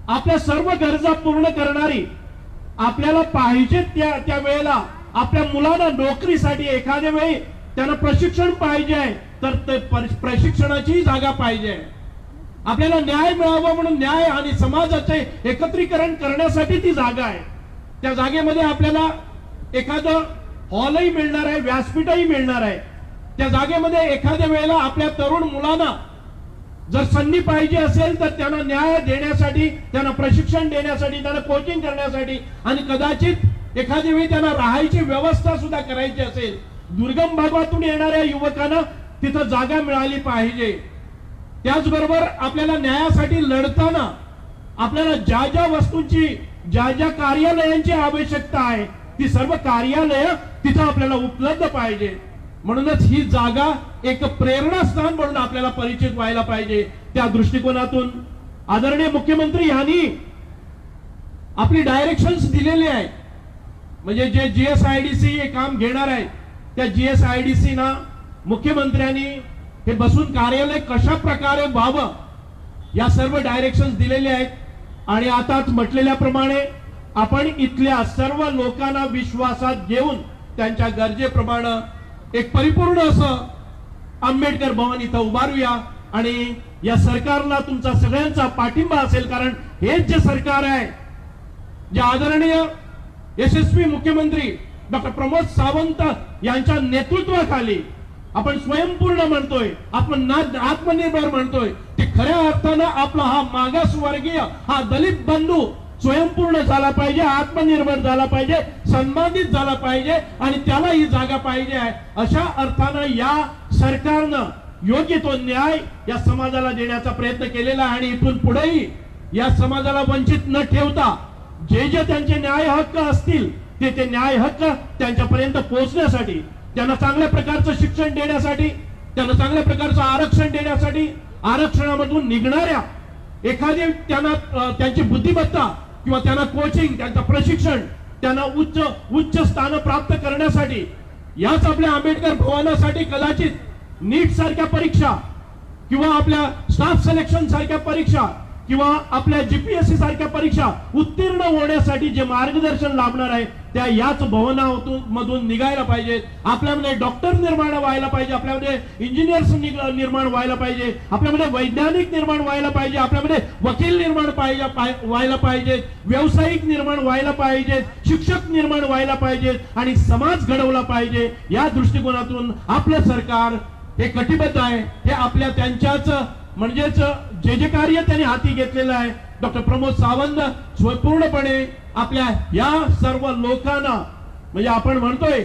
आपल्या सर्व गरजा पूर्ण करणारी, आपल्याला पाहिजे त्या त्या वेळेला आपल्या मुलांना नोकरीसाठी एखाद्या वेळी त्यांना प्रशिक्षण पाहिजे आहे तर ते प्रशिक्षणाची जागा पाहिजे. आपल्याला न्याय मिळावा म्हणून न्याय आणि समाजाचे एकत्रीकरण करण्यासाठी ती जागा आहे. त्या जागेमध्ये आपल्याला एखादं हॉलही मिळणार आहे, व्यासपीठही मिळणार आहे. त्या जागेमध्ये एखाद्या वेळेला आपल्या तरुण मुलांना जर संधी पाहिजे असेल तर त्यांना न्याय देण्यासाठी, त्यांना प्रशिक्षण देण्यासाठी, त्यांना कोचिंग करण्यासाठी आणि कदाचित एखाद्या वेळी त्यांना राहायची व्यवस्था सुद्धा करायची असेल, दुर्गम भागातून येणाऱ्या युवकांना तिथं जागा मिळाली पाहिजे. त्याचबरोबर आपल्याला न्यायासाठी लढताना आपल्याला ज्या ज्या वस्तूंची, ज्या ज्या कार्यालयांची आवश्यकता आहे ती सर्व कार्यालय तिथं आपल्याला उपलब्ध पाहिजे. म्हणूनच ही जागा एक प्रेरणास्थान म्हणून आपल्याला परिचित व्हायला पाहिजे. त्या दृष्टिकोनातून आदरणीय मुख्यमंत्री यांनी आपली डायरेक्शन्स दिलेली आहेत. म्हणजे जे जीएसआयडीसी हे काम घेणार आहे त्या जीएसआयडीसी ना मुख्यमंत्र्यांनी हे बसून कार्यालय कशा प्रकारे व्हावं या सर्व डायरेक्शन्स दिलेले आहेत. आणि आताच म्हटलेल्याप्रमाणे आपण इथल्या सर्व लोकांना विश्वासात घेऊन त्यांच्या गरजेप्रमाणे एक परिपूर्ण असं आंबेडकर भवन इथं उभारूया आणि या सरकारला तुमचा सगळ्यांचा पाठिंबा असेल. कारण हेच जे सरकार आहे, जे आदरणीय यशस्वी मुख्यमंत्री डॉक्टर प्रमोद सावंत यांच्या नेतृत्वाखाली आपण स्वयंपूर्ण म्हणतोय, आपण आत्मनिर्भर म्हणतोय, ते खऱ्या अर्थानं आपला हा मागासवर्गीय, हा दलित बंधू स्वयंपूर्ण झाला पाहिजे, आत्मनिर्भर झाला पाहिजे, सन्मानित झाला पाहिजे आणि त्याला ही जागा पाहिजे आहे. अशा अर्थानं या सरकारनं योग्य तो न्याय या समाजाला देण्याचा प्रयत्न केलेला आहे. आणि इथून पुढेही या समाजाला वंचित न ठेवता जे जे त्यांचे न्याय हक्क असतील ते ते न्याय हक्क त्यांच्यापर्यंत पोहोचण्यासाठी, त्यांना चांगल्या प्रकारचं शिक्षण देण्यासाठी, त्यांना चांगल्या प्रकारचं आरक्षण देण्यासाठी, आरक्षणामधून निघणाऱ्या एखादी त्यांना त्यांची बुद्धिमत्ता किंवा त्यांना कोचिंग, त्यांचं प्रशिक्षण, त्यांना उच्च उच्च स्थान प्राप्त करण्यासाठी याच आपल्या आंबेडकर भवनासाठी कदाचित नीट सारख्या परीक्षा किंवा आपल्या स्टाफ सिलेक्शन सारख्या परीक्षा किंवा आपल्या जीपीएससी सारख्या परीक्षा उत्तीर्ण होण्यासाठी जे मार्गदर्शन लाभणार आहे त्या याच भवनातून मधून निघायला पाहिजेत. आपल्यामध्ये डॉक्टर निर्माण व्हायला पाहिजे, आपल्यामध्ये इंजिनियर्स निर्माण व्हायला पाहिजे, आपल्यामध्ये वैज्ञानिक निर्माण व्हायला पाहिजे, आपल्यामध्ये वकील निर्माण व्हायला पाहिजेत, व्यावसायिक निर्माण व्हायला पाहिजेत, शिक्षक निर्माण व्हायला पाहिजेत आणि समाज घडवला पाहिजे. या दृष्टिकोनातून आपलं सरकार हे कटिबद्ध आहे. हे आपल्या त्यांच्याच म्हणजेच जे जे कार्य त्यांनी हाती घेतलेलं आहे, डॉक्टर प्रमोद सावंत स्वपूर्णपणे आपल्या या सर्व लोकांना, म्हणजे आपण म्हणतोय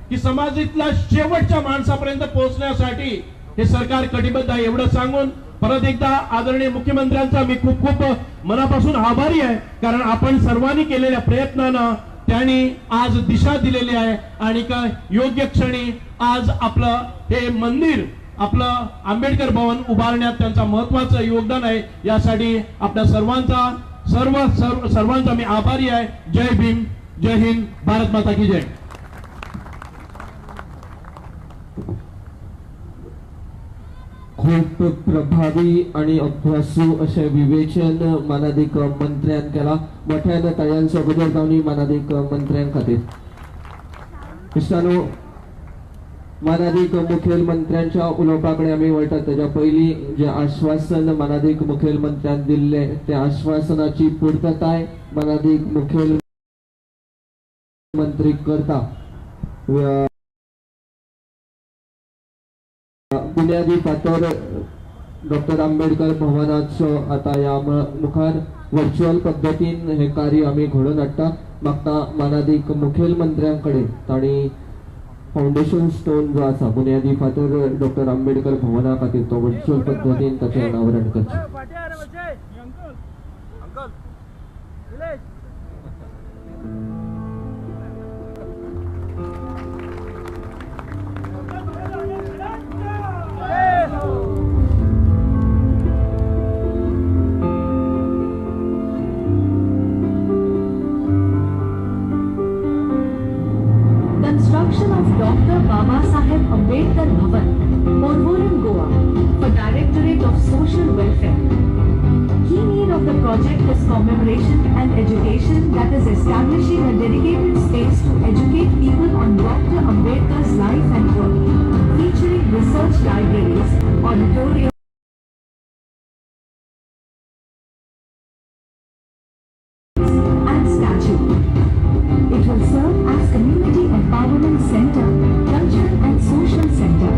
की समाजातल्या शेवटच्या माणसापर्यंत पोहोचण्यासाठी हे सरकार कटिबद्ध आहे. एवढं सांगून परत एकदा आदरणीय मुख्यमंत्र्यांचा मी खूप खूप मनापासून आभारी आहे, कारण आपण सर्वांनी केलेल्या प्रयत्नांना त्यांनी आज दिशा दिलेली आहे आणि का योग्य क्षणी आज आपलं हे मंदिर, आपलं आंबेडकर भवन उभारण्यात त्यांचा महत्वाचं योगदान आहे. यासाठी आपल्या सर्वांचा सर्व सर्व सर्वांचा मी आभारी आहे. जय भीम, जय हिंद, भारत माता की जय. खूप प्रभावी आणि अभ्यासू अशें विवेचन मानादीक मंत्र्यान केला. मोठ्यान ताळयांचो गजर जावनी मानादीक मंत्र्यां खातीर. इश्टानो, मानादीक मुखेलमंत्र्यांच्या उलोवपा कडेन आमी वळटात. तेज्या पयलीं जें आश्वासन मानादीक मुखेलमंत्र्यान दिल्लें त्या आश्वासनाची पुर्तताय मानादीक मुखेलमंत्री करता. बुन्यादी फातर डॉक्टर आंबेडकर भवनाचो आतां ह्या मुखार व्हर्च्युअल पद्दतीन हें कार्य आमी घडोवन हाडटा. म्हाका मानादीक मुखेलमंत्र्यां कडेन तांणी फाउंडेशन स्टोन जो आसा बुन्यादी फातर डॉक्टर आंबेडकर भवना खातीर तो व्हर्च्युअल पद्दतीन ताचें अनावरण करचें. Construction of Dr. Baba Saheb Ambedkar Bhavan, Porvorim, Goa, for Directorate of Social Welfare. Key need of the the project is commemoration and education, that is establishing a dedicated space to educate people on Dr. Ambedkar's life and work, featuring research libraries, auditoriums, and statue. It will serve as community empowerment center, cultural and social center.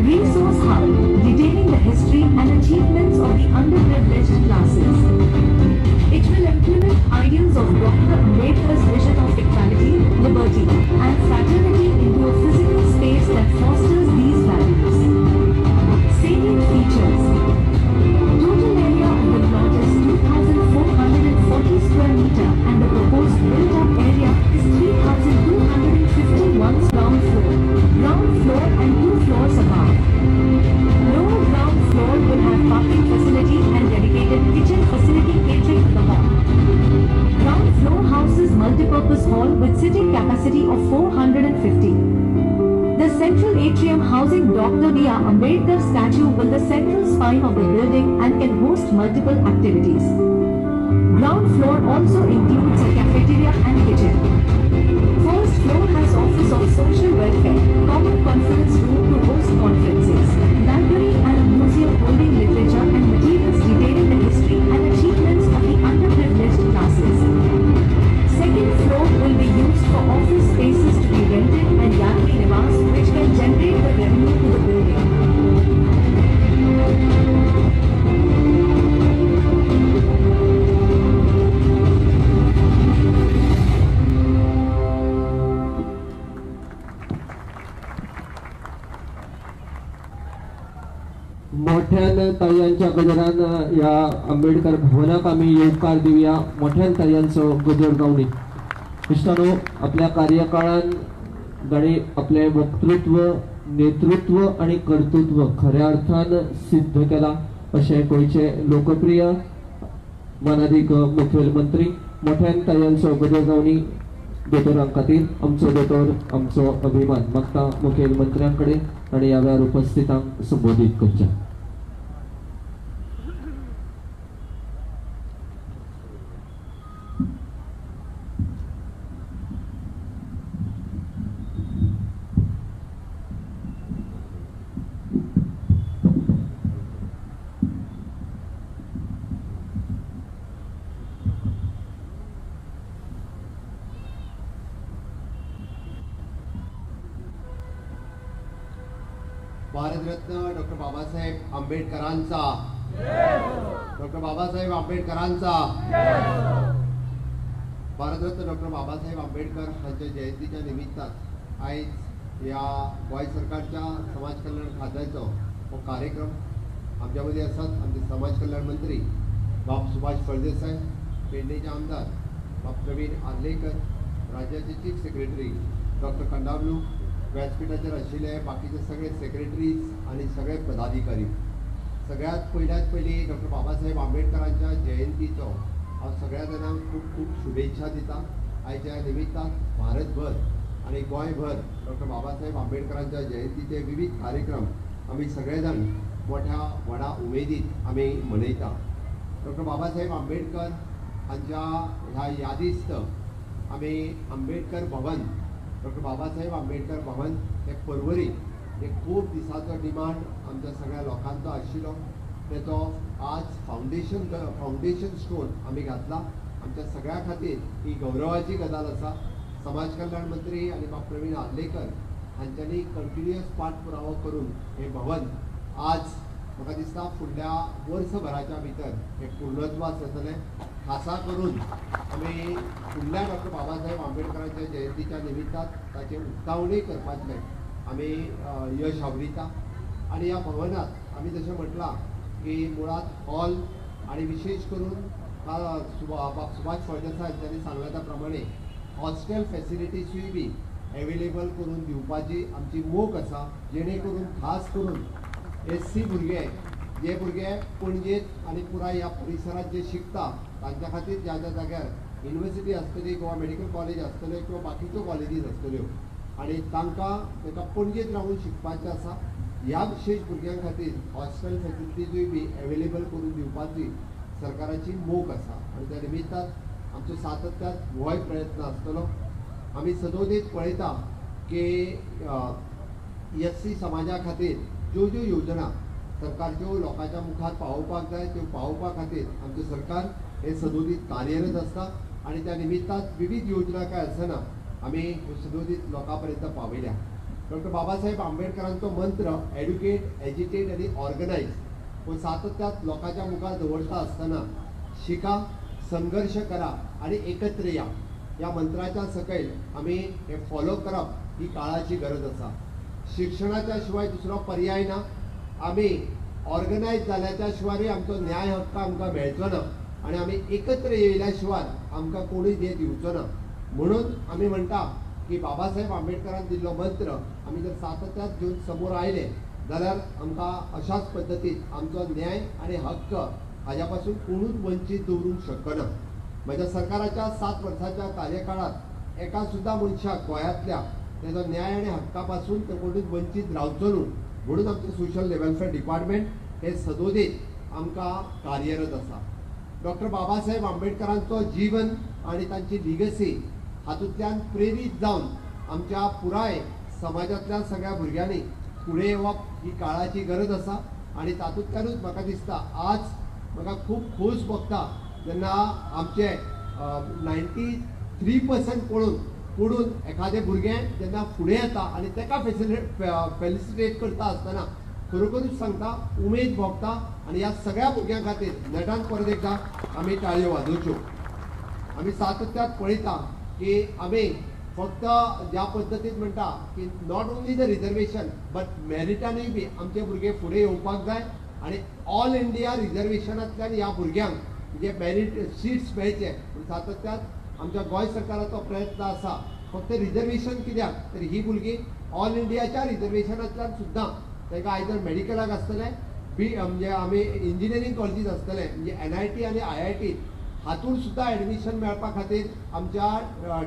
Resource hub, detailing the history and achievements of the underprivileged classes. It will implement ideals of Dr. Ambedkar's vision of equality, liberty, and fraternity into a physical space that fosters these values. Salient features. Total area of the plot is 2,440 square meter and the proposed built-up area is 3,251 ground floor and 2 floors above. Lower ground floor will have parking facility and dedicated kitchen facility catering to the hall. Ground floor houses multipurpose hall with sitting capacity of 450. The central atrium housing Dr. B. R. Ambedkar statue will the central spine of the building and can host multiple activities. Ground floor also includes a cafeteria and kitchen. First floor has office of social welfare, common conference room to host conferences, library and a museum holding literature and materials detailing the history and achievements of the underprivileged classes. Second floor will be used for office spaces to be rented and Yatri Niwas, which can generate the revenue to the building. मोठ्यान तायांच्या गजरान ह्या आंबेडकर भवनाक आमी येवकार दिवया. मोठ्यान तायांचो गजर जावनी. इश्टानो, आपल्या कार्यकाळान तांणी आपलें वक्तृत्व, नेतृत्व आनी कर्तृत्व खऱ्या अर्थान सिद्ध केलां अशें गोंयचे लोकप्रिय मानादीक मुखेलमंत्री. मोठ्यान तायांचो गजर जावनी दोतोरां खातीर. आमचो दोतोर आमचो अभिमान. मागता मुखेलमंत्र्यां कडेन आनी ह्या वेळार उपस्थितांक संबोधीत करचें. भारतरत्न डॉक्टर बाबासाहेब आंबेडकरांचा, डॉक्टर बाबासाहेब आंबेडकरांचा, भारतरत्न डॉक्टर बाबासाहेब आंबेडकर हांच्या जयंतीच्या निमित्तान आयज ह्या गोंय सरकारच्या समाज कल्याण खात्याचो हो कार्यक्रम आमच्या मदीं आसात. आमचे समाज कल्याण मंत्री बाब सुभाष फळदेसाय, पेडणेचे आमदार बाब प्रवीण आर्लेकर, राज्याचे चीफ सेक्रेटरी डॉक्टर कंडावलू, व्यासपीठाचेर आशिल्ले बाकीचे सगळे सेक्रेटरीज आनी सगळे पदाधिकारी. सगळ्यात पयल्यात पयलीं डॉक्टर बाबासाहेब आंबेडकरांच्या जयंतीचो हांव सगळ्या जाणांक खूब खूब शुभेच्छा दिता. आयच्या निमित्तान भारतभर आनी गोंयभर डॉक्टर बाबासाहेब आंबेडकरांच्या जयंतीचे विविध कार्यक्रम आमी सगळे जाण मोठ्या व्हडा उमेदीत आमी मनयता. डॉक्टर बाबासाहेब आंबेडकर हांच्या ह्या यादिस्त आमी आंबेडकर भवन, डॉक्टर बाबासाहेब आंबेडकर भवन हे पर्वरी हे खूब दिसाचो डिमांड आमच्या सगळ्या लोकांचो आशिल्लो, तेचो आज फावंडेशन स्टोन आमी घातला. आमच्या सगळ्या खातीर ही गौरवाची गजाल आसा. समाज कल्याण मंत्री आनी बाब प्रवीण आर्लेकर हांच्यांनी कंटिन्युअस पाठपुरावो करून हें भवन आज म्हाका दिसता फुडल्या वर्सभराच्या भितर हें पूर्णत्वास येतलें. खासा करून आमी फुडल्या डॉक्टर बाबासाहेब आंबेडकरांच्या जयंतीच्या निमित्तान ताचें उक्तावणूय करपाचें आमी यश आवरिता. आनी ह्या भवनात आमी जशें म्हटलां की मुळांत हॉल आनी विशेश करून बाब सुभाष फळदेसाय हांच्यांनी सांगलां त्या प्रमाणे हॉस्टेल फेसिलिटीजूय बी एवेलेबल करून दिवपाची आमची मोख आसा, जेणे करून खास करून एस सी भुरगे, जे भुरगे पणजेत आनी पुराय ह्या परिसरांत जे शिकता तांच्या खातीर ज्या ज्या जाग्यार युनिवर्सिटी आसतली, गोवा मेडिकल कॉलेज आसतल्यो किंवा बाकीच्यो कॉलेजीस आसतल्यो आनी तांकां ताका पणजेत रावून शिकपाचें आसा, ह्या विशेश भुरग्यां खातीर हॉस्टेल फेसिलिटीजूय बी एवेलेबल करून दिवपाची सरकाराची मोख आसा आनी त्या निमित्तान आमचो सातत्यान होय प्रयत्न आसतलो. आमी सदोदीत पळयता की एस सी समाजा खातीर ज्यो ज्यो योजना सरकारच्यो लोकांच्या मुखार पावोवपाक जाय त्यो पावोवपा खातीर आमचें सरकार हे सदोदीत कार्यरत आसता आनी त्या निमित्तान विविध योजना काय आसना आमी ह्यो सदोदीत लोकां पर्यंत पावयल्या. डॉक्टर बाबासाहेब आंबेडकरांचो मंत्र एड्युकेट, एजिटेट आनी ऑर्गनायज हो सातत्यात लोकांच्या मुखार दवरता आसतना शिका, संघर्श करा आनी एकत्र या ह्या मंत्राच्या सकयल आमी हे फॉलो करप ही काळाची गरज आसा. शिक्षणाच्या शिवाय दुसरो पर्याय ना. आमी ऑर्गनायज जाल्याच्या शिवाय आमचो न्याय हक्क आमकां मेळचो ना आनी आमी एकत्र येयल्या शिवाय आमकां कोणूय हें दिवचो ना. म्हणून आमी म्हणटा की बाबासाहेब आंबेडकरान दिल्लो मंत्र आमी जर सातत्यात घेवन समोर आयले जाल्यार आमकां अशाच पद्दतीन आमचो न्याय आनी हक्क हाज्या पासून कोणूच वंचीत दवरूंक शकना. म्हज्या सरकाराच्या 7 वर्सांच्या कार्यकाळांत एका सुद्दां मनशाक गोंयांतल्या तेजो न्याय आनी हक्का पासून ते कोणूच वंचीत रावचो न्हू म्हणून आमचें सोशल वेलफेअर डिपार्टमेंट हे सदोदीत आमकां कार्यरत आसा. डॉक्टर बाबासाहेब आंबेडकरांचो जीवन आनी तांची लिगसी हातूंतल्यान प्रेरीत जावन आमच्या पुराय समाजांतल्या सगळ्या भुरग्यांनी फुडें येवप ही काळाची गरज आसा आनी तातूंतल्यानूच म्हाका दिसता आज म्हाका खूब खोस भोगता जेन्ना आमचे 93% पडून एखादें भुरगें जेन्ना फुडें येता आनी ताका फेलिसिटेट करता आसतना खरोखरूच सांगता उमेद भोगता आनी ह्या सगळ्या भुरग्यां खातीर नेटान परत एकदां आमी टाळयो वाजोवच्यो. आमी सातत्यात पळयता की आमी फक्त ज्या पद्दतीन म्हणटा की not only the reservation but मेरिटानूय बी आमचे भुरगे फुडें येवपाक जाय आनी ऑल इंडिया रिजर्वेशनांतल्यान ह्या भुरग्यांक म्हणजे मेरीट सिट्स मेळचे. पूण सातत्यात आमच्या गोंय सरकाराचो प्रयत्न आसा फक्त रिजर्वेशन कित्याक तर ही भुरगीं ऑल इंडियाच्या रिजर्वेशनांतल्यान सुद्दां तांकां आयदर मेडिकलाक आसतलें बी म्हणजे आमी इंजिनियरींग कॉलेजीस आसतलें म्हणजे NIT आनी IIT हातूंत सुद्दां एडमिशन मेळपा खातीर आमच्या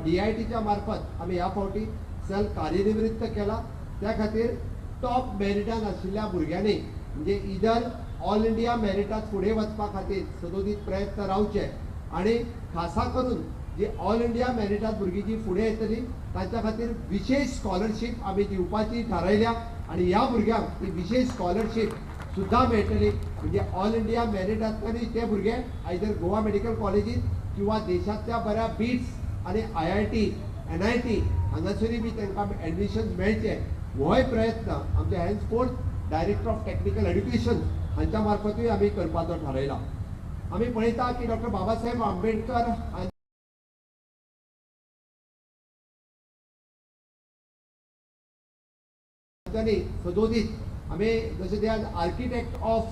DITच्या मार्फत आमी ह्या फावटी सेल कार्यनिवृत्त केला. त्या खातीर टॉप मेरिटान आशिल्ल्या भुरग्यांनी म्हणजे इदर ऑल इंडिया मेरिटांत फुडें वचपा खातीर सदोदीत प्रयत्न रावचे आनी खासा करून जी ऑल इंडिया मेरिटांत भुरगीं जी फुडें येतली तांच्या खातीर विशेष स्कॉलरशीप आमी दिवपाची थारायल्या आनी ह्या भुरग्यांक ती विशेष स्कॉलरशीप सुद्दां मेळटली. म्हणजे ऑल इंडिया मेरिटांतल्यानूय ते भुरगे आयदर गोवा मेडिकल कॉलेजींत किंवा देशांतल्या बऱ्या बीट्स आनी IIT, NIT हांगासरूय बी तांकां एडमिशन मेळचें होय प्रयत्न आमच्या henceforth director of technical education हांच्या मार्फतूय आमी करपाचो थारायला. आमी पळयता की डॉक्टर बाबासाहेब आंबेडकर हांच्यांनी सदोदीत आमी जशें ते आज आर्किटेक्ट ऑफ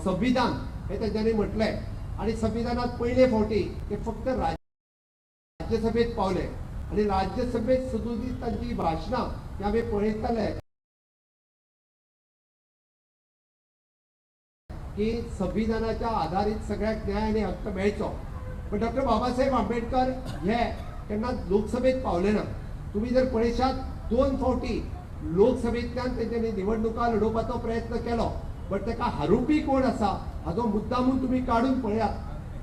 संविधान हे तांच्यांनी म्हटलें आनी संविधानात पयले फावटी ते फक्त राज्यसभेत पावले आनी राज्यसभेत सदोदीत तांची भाशणां ती आमी पळयताले की संविधानाच्या आधारीत सगळ्याक न्याय आनी हक्क मेळचो. पण डॉक्टर बाबासाहेब आंबेडकर हे केन्नाच लोकसभेत पावले ना. तुमी जर पळयशात 2 फावटी लोकसभेंतल्यान तेंच्यांनी निवडणुका लडोवपाचो प्रयत्न केलो बट ताका हारोवपी कोण आसा हाचो मुद्दामून तुमी काडून पळयात.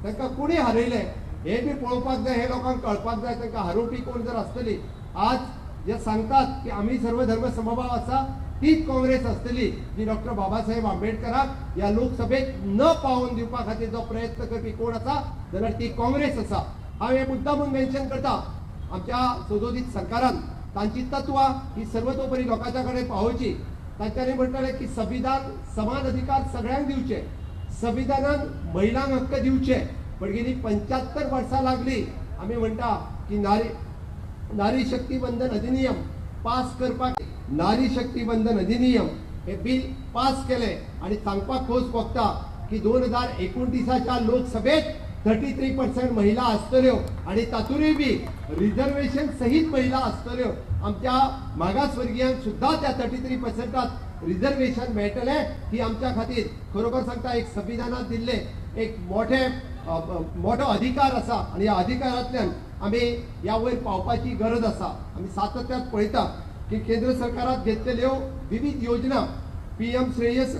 तांकां कोणी हारयलें हें बी पळोवपाक जाय, हें लोकांक कळपाक जाय. तांकां हारोवपी कोण जर आसतली आज जे सांगतात की आमी सर्व धर्म समभाव आसा तीच काँग्रेस आसतली जी डॉक्टर बाबासाहेब आंबेडकराक ह्या लोकसभेत न पावोवन दिवपा खातीर जो प्रयत्न करपी कोण आसा जाल्यार ती काँग्रेस आसा. हांव हें मुद्दामून मेन्शन करता. आमच्या सदोदीत सरकारान तांची तत्वां ही सर्वतोपरी लोकांच्या कडेन पावोवची. तांच्यांनी म्हणटालें की संविधान समान अधिकार सगळ्यांक दिवचे, संविधानान महिलांक हक्क दिवचे. पण गेली 75 वर्सां लागली आमी म्हणटा की नारी शक्ती बंधन अधिनियम पास करपाक नारी शक्ती बंधन अधिनियम हे बिल पास केलें आनी सांगपाक खोस भोगता की 2029च्या लोकसभेत 33% महिला आसतल्यो आनी तातूंतय बी रिजर्वेशन सहीत महिला आसतल्यो. आमच्या मागासवर्गीयांक सुद्दां त्या 33%त रिजर्वेशन मेळटलें ही आमच्या खातीर खरोखर सांगता एक संविधानात दिल्ले एक मोठो अधिकार आसा आनी ह्या अधिकारांतल्यान आमी ह्या वयर पावपाची गरज आसा. आमी सातत्यात पळयता की केंद्र सरकारात घेतलेल्यो विविध योजना, PM Shreyas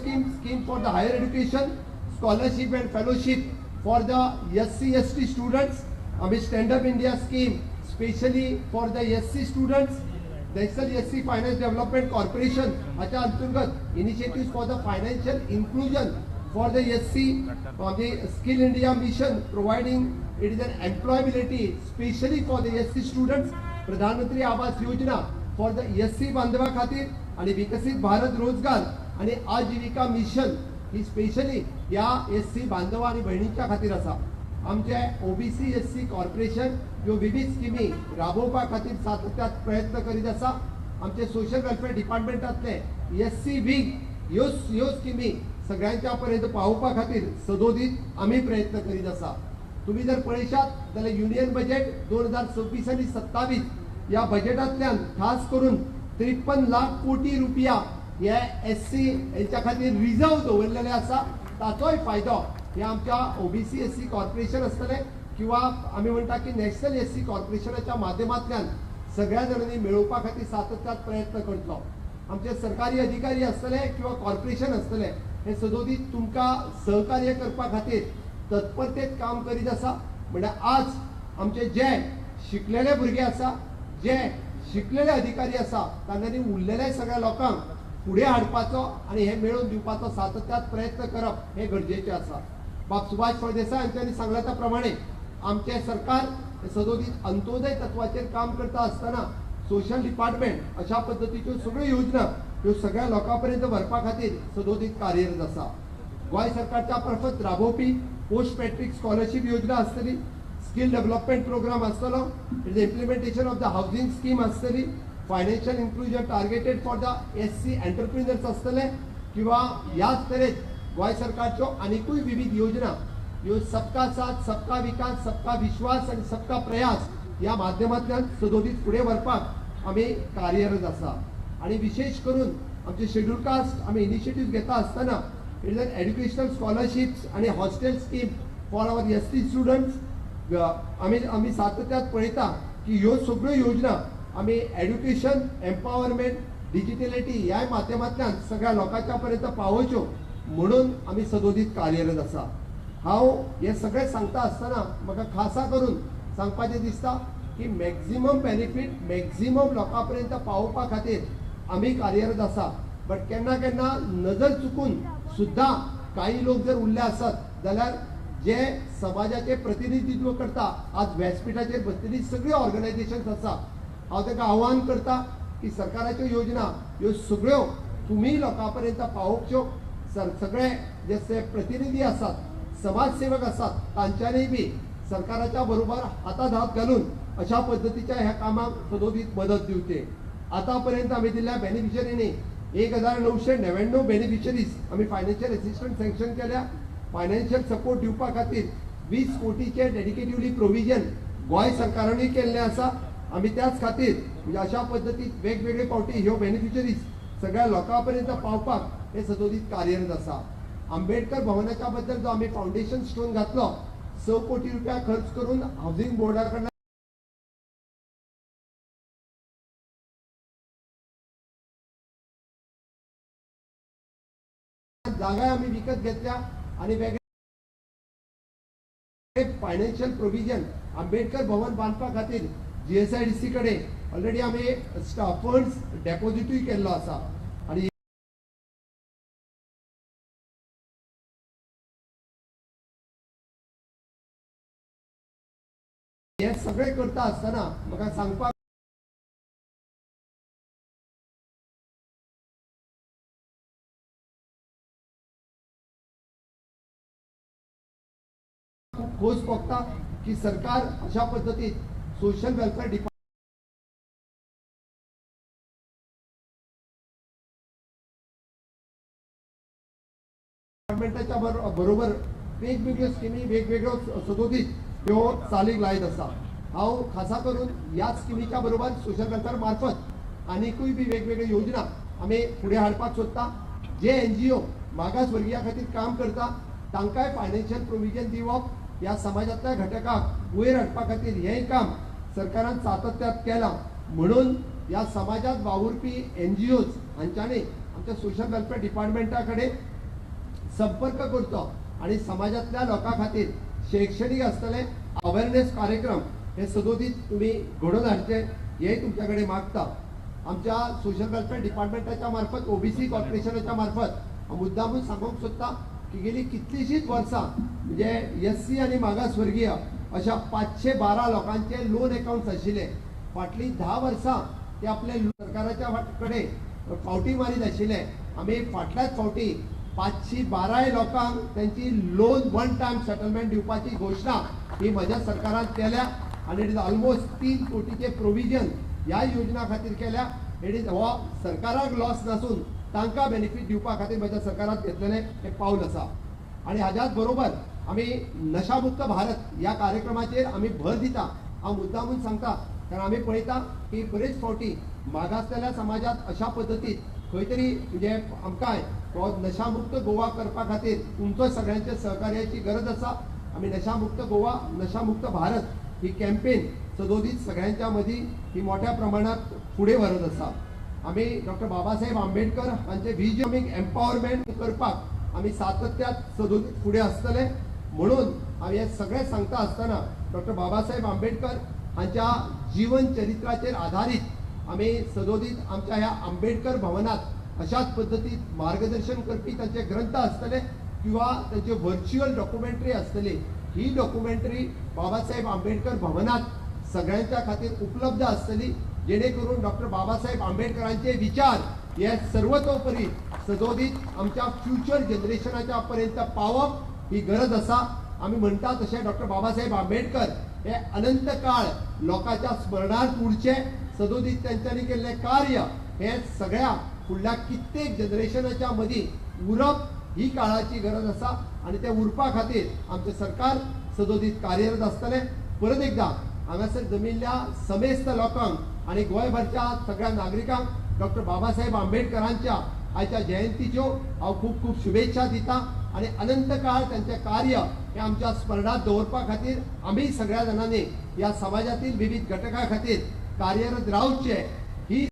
scheme, scheme for the higher education, scholarship and fellowship for the SC ST students, आमी stand up India scheme specially for the SC students, national SC finance development corporation हाच्या अंतर्गत initiative for the financial inclusion for the SC, आमी skill India mission providing it is an employability specially for the SC students, Pradhan Mantri Awas Yojana for the SC बांधवा खातीर आनी विकसीत भारत रोजगार आनी आजीविका mission ही specially ह्या एससी बांधवा आनी भयणींच्या खातीर आसा. आमचे ओबीसी एससी कॉर्पोरेशन ह्यो विविध स्किमी राबोवपा खातीर सातत्यात प्रयत्न करीत आसा. आमचे सोशल वेलफेअर डिपार्टमेंटांतले एससी वीक ह्यो ह्यो स्किमी सगळ्यांच्या पर्यंत पावोवपा खातीर सदोदीत आमी प्रयत्न करीत आसा. तुम्ही जर पळयशात जाल्यार युनियन बजेट 2026 आनी 27 ह्या बजेटांतल्यान खास करून 53 लाख कोटी रुपया हे एससी हेंच्या खातीर रिजर्व दवरलेले आसा. ताचोय फायदो हे आमच्या ओबीसी एससी कॉर्पोरेशन आसतलें किंवा आमी म्हणटा की नॅशनल एससी कॉर्पोरेशनाच्या माध्यमांतल्यान सगळ्या जाणांनी मेळोवपा खातीर सातत्यात प्रयत्न करतलो. आमचे सरकारी अधिकारी आसतले किंवा कॉर्पोरेशन आसतले हे सदोदीत तुमकां सहकार्य करपा खातीर तत्परतेत काम करीत आसा. म्हणल्यार आज आमचे जे शिकलेले भुरगे आसा, जे शिकलेले अधिकारी आसा, तांणी उरलेले सगळ्या लोकांक फुडें हाडपाचो आनी हे मेळोवन दिवपाचो सातत्यात प्रयत्न करप हे गरजेचें आसा. बाब सुभाष फळदेसाय हांच्यांनी सांगला त्या प्रमाणे आमचें सरकार सदोदीत अंत्योदय तत्वाचेर काम करता आसतना सोशल डिपार्टमेंट अशा पद्दतीच्यो सगळ्यो योजना ह्यो सगळ्या लोकां पर्यंत व्हरपा खातीर सदोदीत कार्यरत आसा. गोंय सरकारच्या मार्फत राबोवपी पोस्ट मॅट्रीक स्कॉलरशीप योजना आसतली, स्कील डेव्हलपमेंट प्रोग्राम आसतलो, it is implementation of the housing scheme आसतली, financial inclusion targeted for the SC entrepreneurs आसतले किंवा ह्याच तरेन गोंय सरकारच्यो आनिकूय विविध योजना ह्यो सबका साथ सबका विकास सबका विश्वास आनी सबका प्रयास ह्या माध्यमांतल्यान सदोदीत फुडें व्हरपाक आमी कार्यरत आसा. आनी विशेश करून आमचे शेड्यूल कास्ट आमी इनिशिएटीव घेता आसतना it is an educational scholarships आनी hostel scheme for our ST students. आमी आमी सातत्यात पळयता की ह्यो सगळ्यो योजना आमी एड्युकेशन एम्पावरमेंट डिजिटलिटी ह्या माध्यमांतल्यान सगळ्या लोकांच्या पर्यंत पावोवच्यो म्हणून आमी सदोदीत कार्यरत आसा. हांव हें सगळें सांगता आसतना म्हाका खासा करून सांगपाचें दिसता की मॅक्झिमम बेनिफीट मॅक्झिमम लोकां पर्यंत पावोवपा खातीर आमी कार्यरत आसा. बट केन्ना केन्ना नजर चुकून सुद्दां काही लोक जर उरले आसत जाल्यार जे समाजाचे प्रतिनिधित्व करता आज व्यासपीठाचेर बसलेली सगळी ऑर्गनायझेशन्स आसा, हांव तांकां आव्हान करता की सरकाराच्यो योजना ह्यो सगळ्यो तुमी लोकां पर्यंत पावोवच्यो. सगळे जे प्रतिनिधी आसात, समाजसेवक आसात, तांच्यांनी बी सरकाराच्या बरोबर हातात हात घालून अशा पद्दतीच्या ह्या कामाक सदोदीत मदत दिवचे. आतां पर्यंत आमी दिल्ल्या बेनिफिशरींनी 1999 बेनिफिशरीज आमी फायनान्शियल एसिस्टंट सँक्शन केल्या. फायनान्शियल सपोर्ट दिवपा खातीर 20 कोटीचे डेडिकेटिवली प्रोविजन गोंय सरकारानूय केल्लें आसा. आमी त्याच खातीर म्हणजे अशा पद्दतीत वेगवेगळे फावटी ह्यो बेनिफिशरीज सगळ्या लोकां पर्यंत पावपाक हे सदोदीत कार्यरत आसा. आंबेडकर भवनाच्या बद्दल जो आमी फावंडेशन स्टोन घातलो 6 कोटी रुपया खर्च करून हावसिंग बोर्डा कडल्यान जागा आमी विकत घेतल्या आनी वेगळे फायनान्शियल प्रोविजन आंबेडकर भवन बांदपा खातीर GSIDC कडेन ऑलरेडी आमी फंड्स डेपोजिटूय केल्लो आसा. आनी हे सगळें करता आसतना म्हाका सांगपाक खूब खोस भोगता की सरकार अशा पद्दतीत सोशल वेलफेअर डिपार्टमेंटाच्या बरोबर वेगवेगळ्यो स्किमी वेगवेगळ्यो सदोदीत ह्यो चालीक लायत आसा. हांव खासा करून ह्या स्किमीच्या बरोबर सोशल वेलफेअर मार्फत आनिकूय बी वेगवेगळ्यो योजना आमी फुडें हाडपाक सोदता. जे NGO मागास वर्गिया खातीर काम करता तांकांय फायनान्शियल प्रोविजन दिवप ह्या समाजांतल्या घटकाक वयर हाडपा खातीर हेंय काम सरकारान सातत्यात केलां. म्हणून ह्या समाजात वावुरपी NGOs हांच्यांनी आमच्या सोशल वेलफेअर डिपार्टमेंटा कडेन संपर्क करचो आनी समाजांतल्या लोकां खातीर शैक्षणीक आसतले अवेरनेस कार्यक्रम हे सदोदीत तुमी घडोवन हाडचे हे तुमच्या कडेन मागता. आमच्या सोशल वेलफेअर डिपार्टमेंटाच्या मार्फत ओबीसी कॉर्पोरेशनाच्या मार्फत हांव मुद्दामून सांगूंक सोदता की गेली कितलीशींच वर्सां म्हणजे एस सी आनी मागासवर्गीय अशा 512 लोकांचे लोन एकाउंट्स आशिल्ले. फाटलीं 10 वर्सां ते आपले सरकाराच्या कडेन फावटी मारीत आशिल्ले. आमी फाटल्याच फावटी 512 लोकांक तेंची लोन वन टायम सेटलमेंट दिवपाची घोशणा ही म्हज्या सरकारान केल्या आनी it is almost 3 कोटीचे प्रोविजन ह्या योजना खातीर केल्या. It is हो सरकाराक लॉस नासून तांकां बेनिफीट दिवपा खातीर म्हज्या सरकारान घेतलेलें एक पावल आसा. आनी हाज्याच बरोबर आमी नशामुक्त भारत ह्या कार्यक्रमाचेर आमी भर दिता. हांव मुद्दामून सांगता, कारण आमी पळयता की बरेच फावटी मागासलेल्या समाजात अशा पद्दतीन खंय तरी म्हणजे आमकांय हो नशामुक्त गोवा करपा खातीर तुमचो सगळ्यांच्या सहकार्याची गरज आसा. आमी नशामुक्त गोवा, नशामुक्त भारत ही कॅम्पेन सदोदीत सगळ्यांच्या मदीं ही मोठ्या प्रमाणात फुडें व्हरत आसा. आमी डॉक्टर बाबासाहेब आंबेडकर हांचे विजन एम्पावरमेंट करपाक आमी सातत्यात सदोदीत फुडें आसतले. म्हणून हांव हें सगळें सांगता आसतना डॉक्टर बाबासाहेब आंबेडकर हांच्या जीवन चरित्राचेर आधारीत आमी सदोदीत आमच्या ह्या आंबेडकर भवनात अशाच पद्दतीत मार्गदर्शन करपी तांचे ग्रंथ आसतले किंवा तांचे व्हर्च्युअल डॉक्युमेंटरी आसतली. ही डॉक्युमेंटरी बाबासाहेब आंबेडकर भवनात सगळ्यांच्या खातीर उपलब्ध आसतली, जेणे करून डॉक्टर बाबासाहेब आंबेडकरांचे विचार हे सर्वतोपरी सदोदीत आमच्या फ्युचर जनरेशनाच्या पर्यंत पावप ही गरज आसा. आमी म्हणटा तशें डॉक्टर बाबासाहेब आंबेडकर हे अनंत काळ लोकांच्या स्मरणांत उरचे. सदोदीत तेंच्यांनी केल्लें कार्य हे सगळ्या फुडल्या कित्येक जनरेशनाच्या मदीं उरप ही काळाची गरज आसा आनी तें उरपा खातीर आमचें सरकार सदोदीत कार्यरत आसतलें. परत एकदां हांगासर जमिल्ल्या समेस्त लोकांक आनी गोंयभरच्या सगळ्या नागरिकांक डॉक्टर बाबासाहेब आंबेडकरांच्या आयच्या जयंतीच्यो हांव खूब खूब शुभेच्छा दिता आनी अनंत काळ त्यांचें कार्य हें आमच्या स्मरणांत दवरपा खातीर आमी सगळ्या जाणांनी ह्या समाजातील विविध घटकां खातीर कार्यरत रावचें ही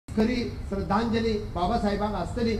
खरी श्रद्धांजली बाबासाहेबांक आसतली.